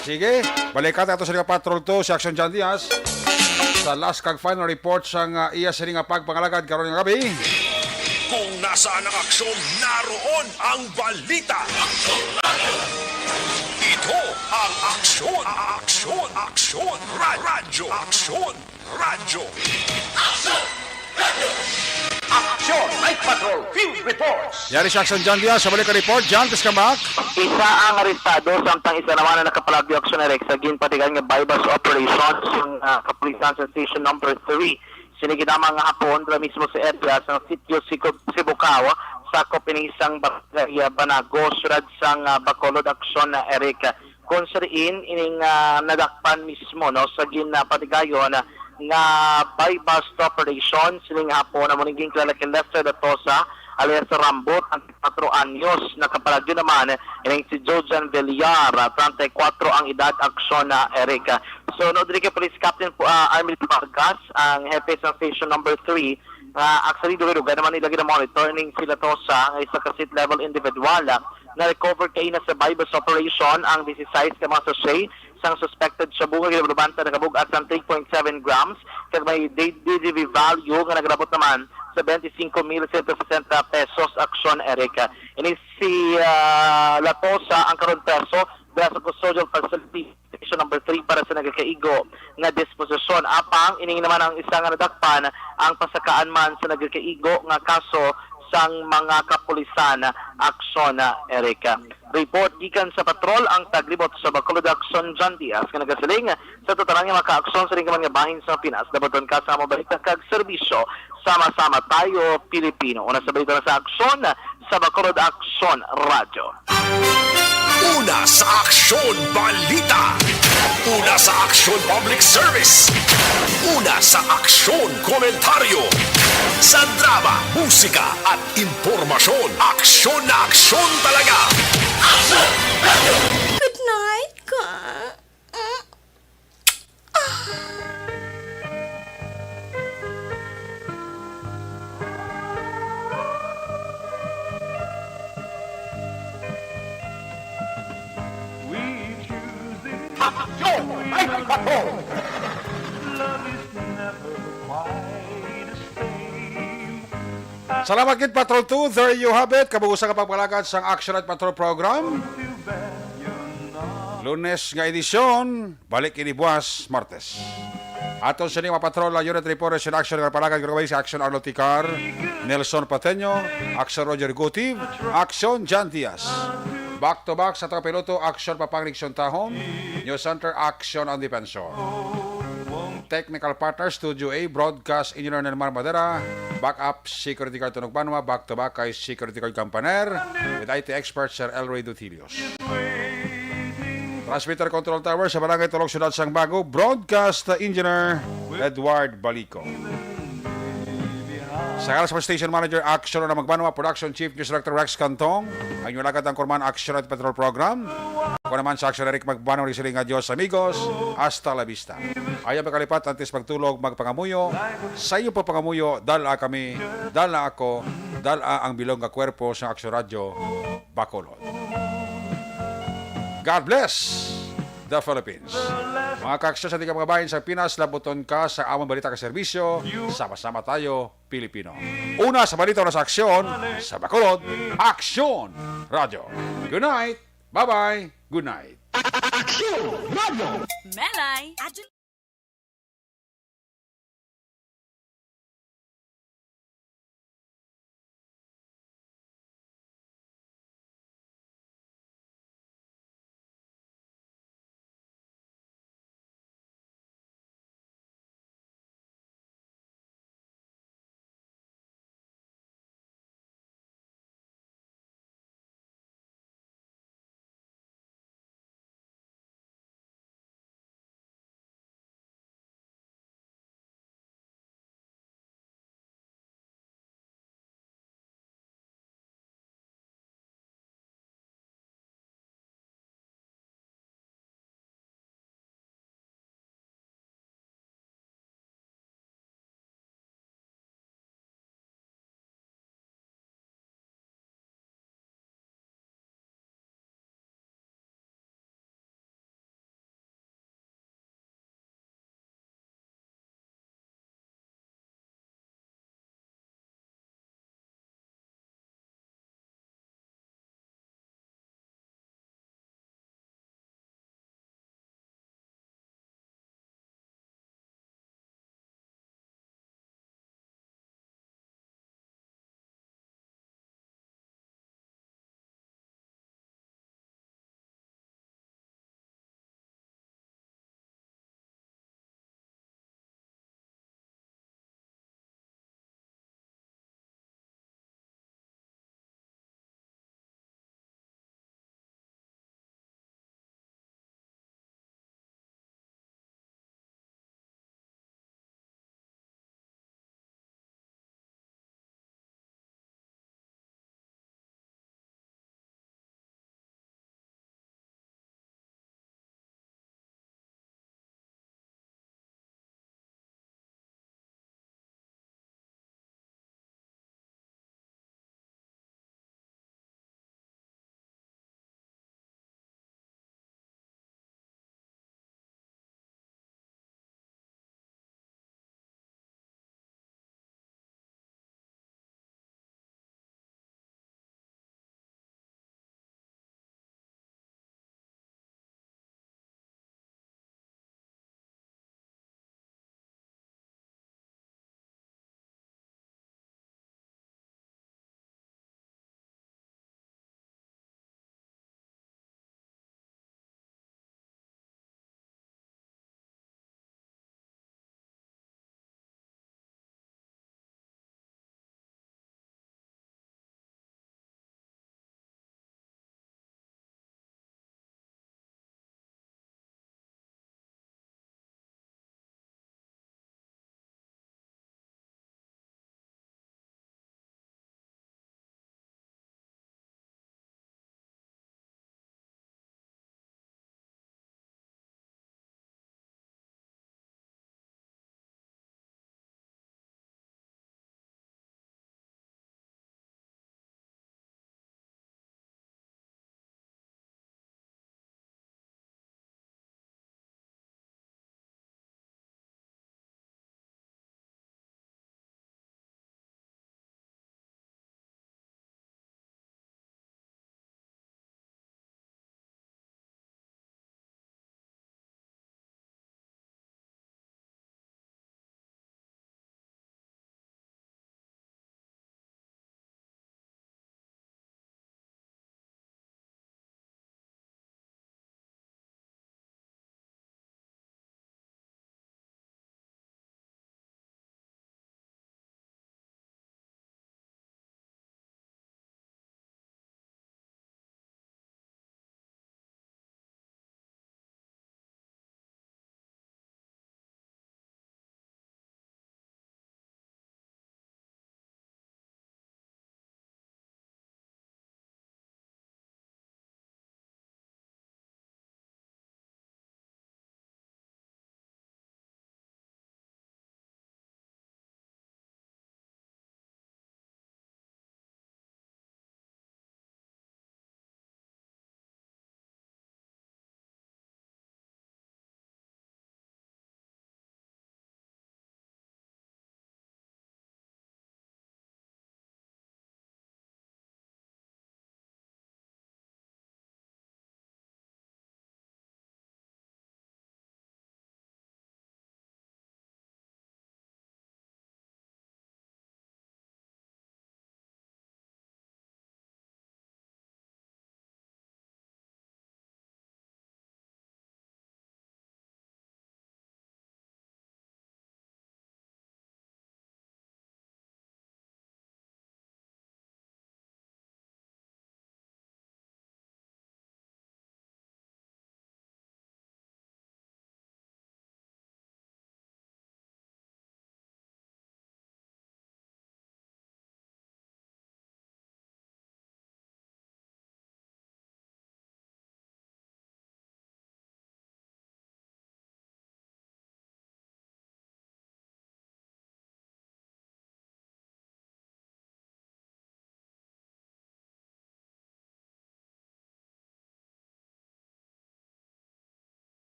Sige, balikan nato sa Liga Patrol to, si Action John Diaz. Sa last kag final report sang, ah, iya sini nga pagpangalagad karon nga gabi. Kung nasaan ang aksyon, naroon ang balita. Ito ang Aksyon, Aksyon, Aksyon, Ra-, Radyo, Aksyon, Radyo. Aksyon, Night Patrol, Field Reports. Yari si Action John Diaz sa balik report. John, please come back. Isa ang arestado, samtang isa naman ang nakapalagyo aksyon direct sa ginpatigan nga buy-bust operation sa, ah, kapulisan sa Station Number Three. Sini ginama nga hapon, dira mismo sa area sang sitio Sico-, Sibucao, sakop ini sang barangay, ah, Banago, siyudad sang, ah, Bacolod, Aksyon, ah, Eric. Kung sa diin, ining, ah, nadakpan mismo, no, sa ginapatigayon nga buy-bust operation, sining hapon, amo ning ginkilala kay Lester Datosa, alias Rambot, ang patro anyos. Nakapalagyo naman ining si Jojan Villar, ah, treinta y cuatro ang edad, Aksyon, ah, Eric. So, no, diri kay Police Captain po, ah, Armil Vargas, ang hepe sa Station Number Three, nga actually, dugay-dugay naman nila gina-monitor ning si Latosa, nga isa ka street-level individual, ah, na-recover kaina sa buy-bust operation ang disisais ka mga sachet sang suspected shabu nga ginalubanta nagabug-at sang three point seven grams, kag may D-, D D V value nga nagalabot naman sa twenty-five mil siyento sesenta pesos, Aksyon, Eric. Ini si, ah, Latosa ang karon preso dira sa custodial facility, Station Number Three, para sa nagakaigo nga disposisyon. Apang ining naman ang isa nga nadakpan ang pasakaan man sa nagakaigo nga kaso sang mga kapulisan, Aksyon, Eric. Report gikan sa patrol ang taglibot sa Bacolod, Aksyon, John Diaz, nga nagasiling sa tanan nga mga kaaksyon sa lingkaman nga bahin sa Pinas. Dabaton ka sa mga balita kag serbisyo. Sama-sama tayo, Pilipino. Una sa balita na sa Aksyon, sa Bacolod Aksyon Radyo. Una sa Aksyon Balita. Una sa Aksyon Public Service. Una sa Aksyon Komentaryo. Sa drama, musika, at impormasyon, aksyon na aksyon talaga. Good night, ka. We Salamat gid, Patrol two. There you have it. Kabug-usan nga pagpalakad sang Action Night Patrol Program. Lunes nga edisyon, balik ini buwas, Martes. Aton sini, mga patrol, ang Unit Reporters in Action nga palakad, gagawin sa Action Arlo Ticar, Nelson Pateño, Action Roger Gutiv, Action Jan Diaz. Back to back sa taga piloto, Action Papang Nixon Tahom, News Center, Action ang Defensor. Technical partner, Studio A, Broadcast Engineer Nelmar Madera, backup Security Guard Tunog Banwa, back to back kay Security Guard Campaner, with I T expert Sir Elroy Dutilios. Transmitter Control Tower sa Barangay Tulog, Siyudad sang Bago, Broadcast Engineer Edward Balico. Sa ngalan sa Station Manager, Action na Magbanwa, Production Chief, News Director Rex Cantong, ang inyong lagad ang kurman, Action at Patrol Program. Ako naman sa Action, Eric Magbanwa, nagsiling nga Dios amigos, hasta la vista. Ayaw makalipat, antes magtulog, magpangamuyo. Sa iyo pa pangamuyo, dala kami, dala ako, dala ang bilog nga kwerpo sa Action Radio, Bacolod. God bless the Philippines. Mga ka-Action sa ating mga bayan sa Pinas, labuton ka sa among balita ka serbisyo. Sama-sama tayo, Pilipino. Una sa balita, una sa aksyon, sa Bacolod, Aksyon Radio. Good night. Bye-bye. Good night. Aksyon Radio. Melay.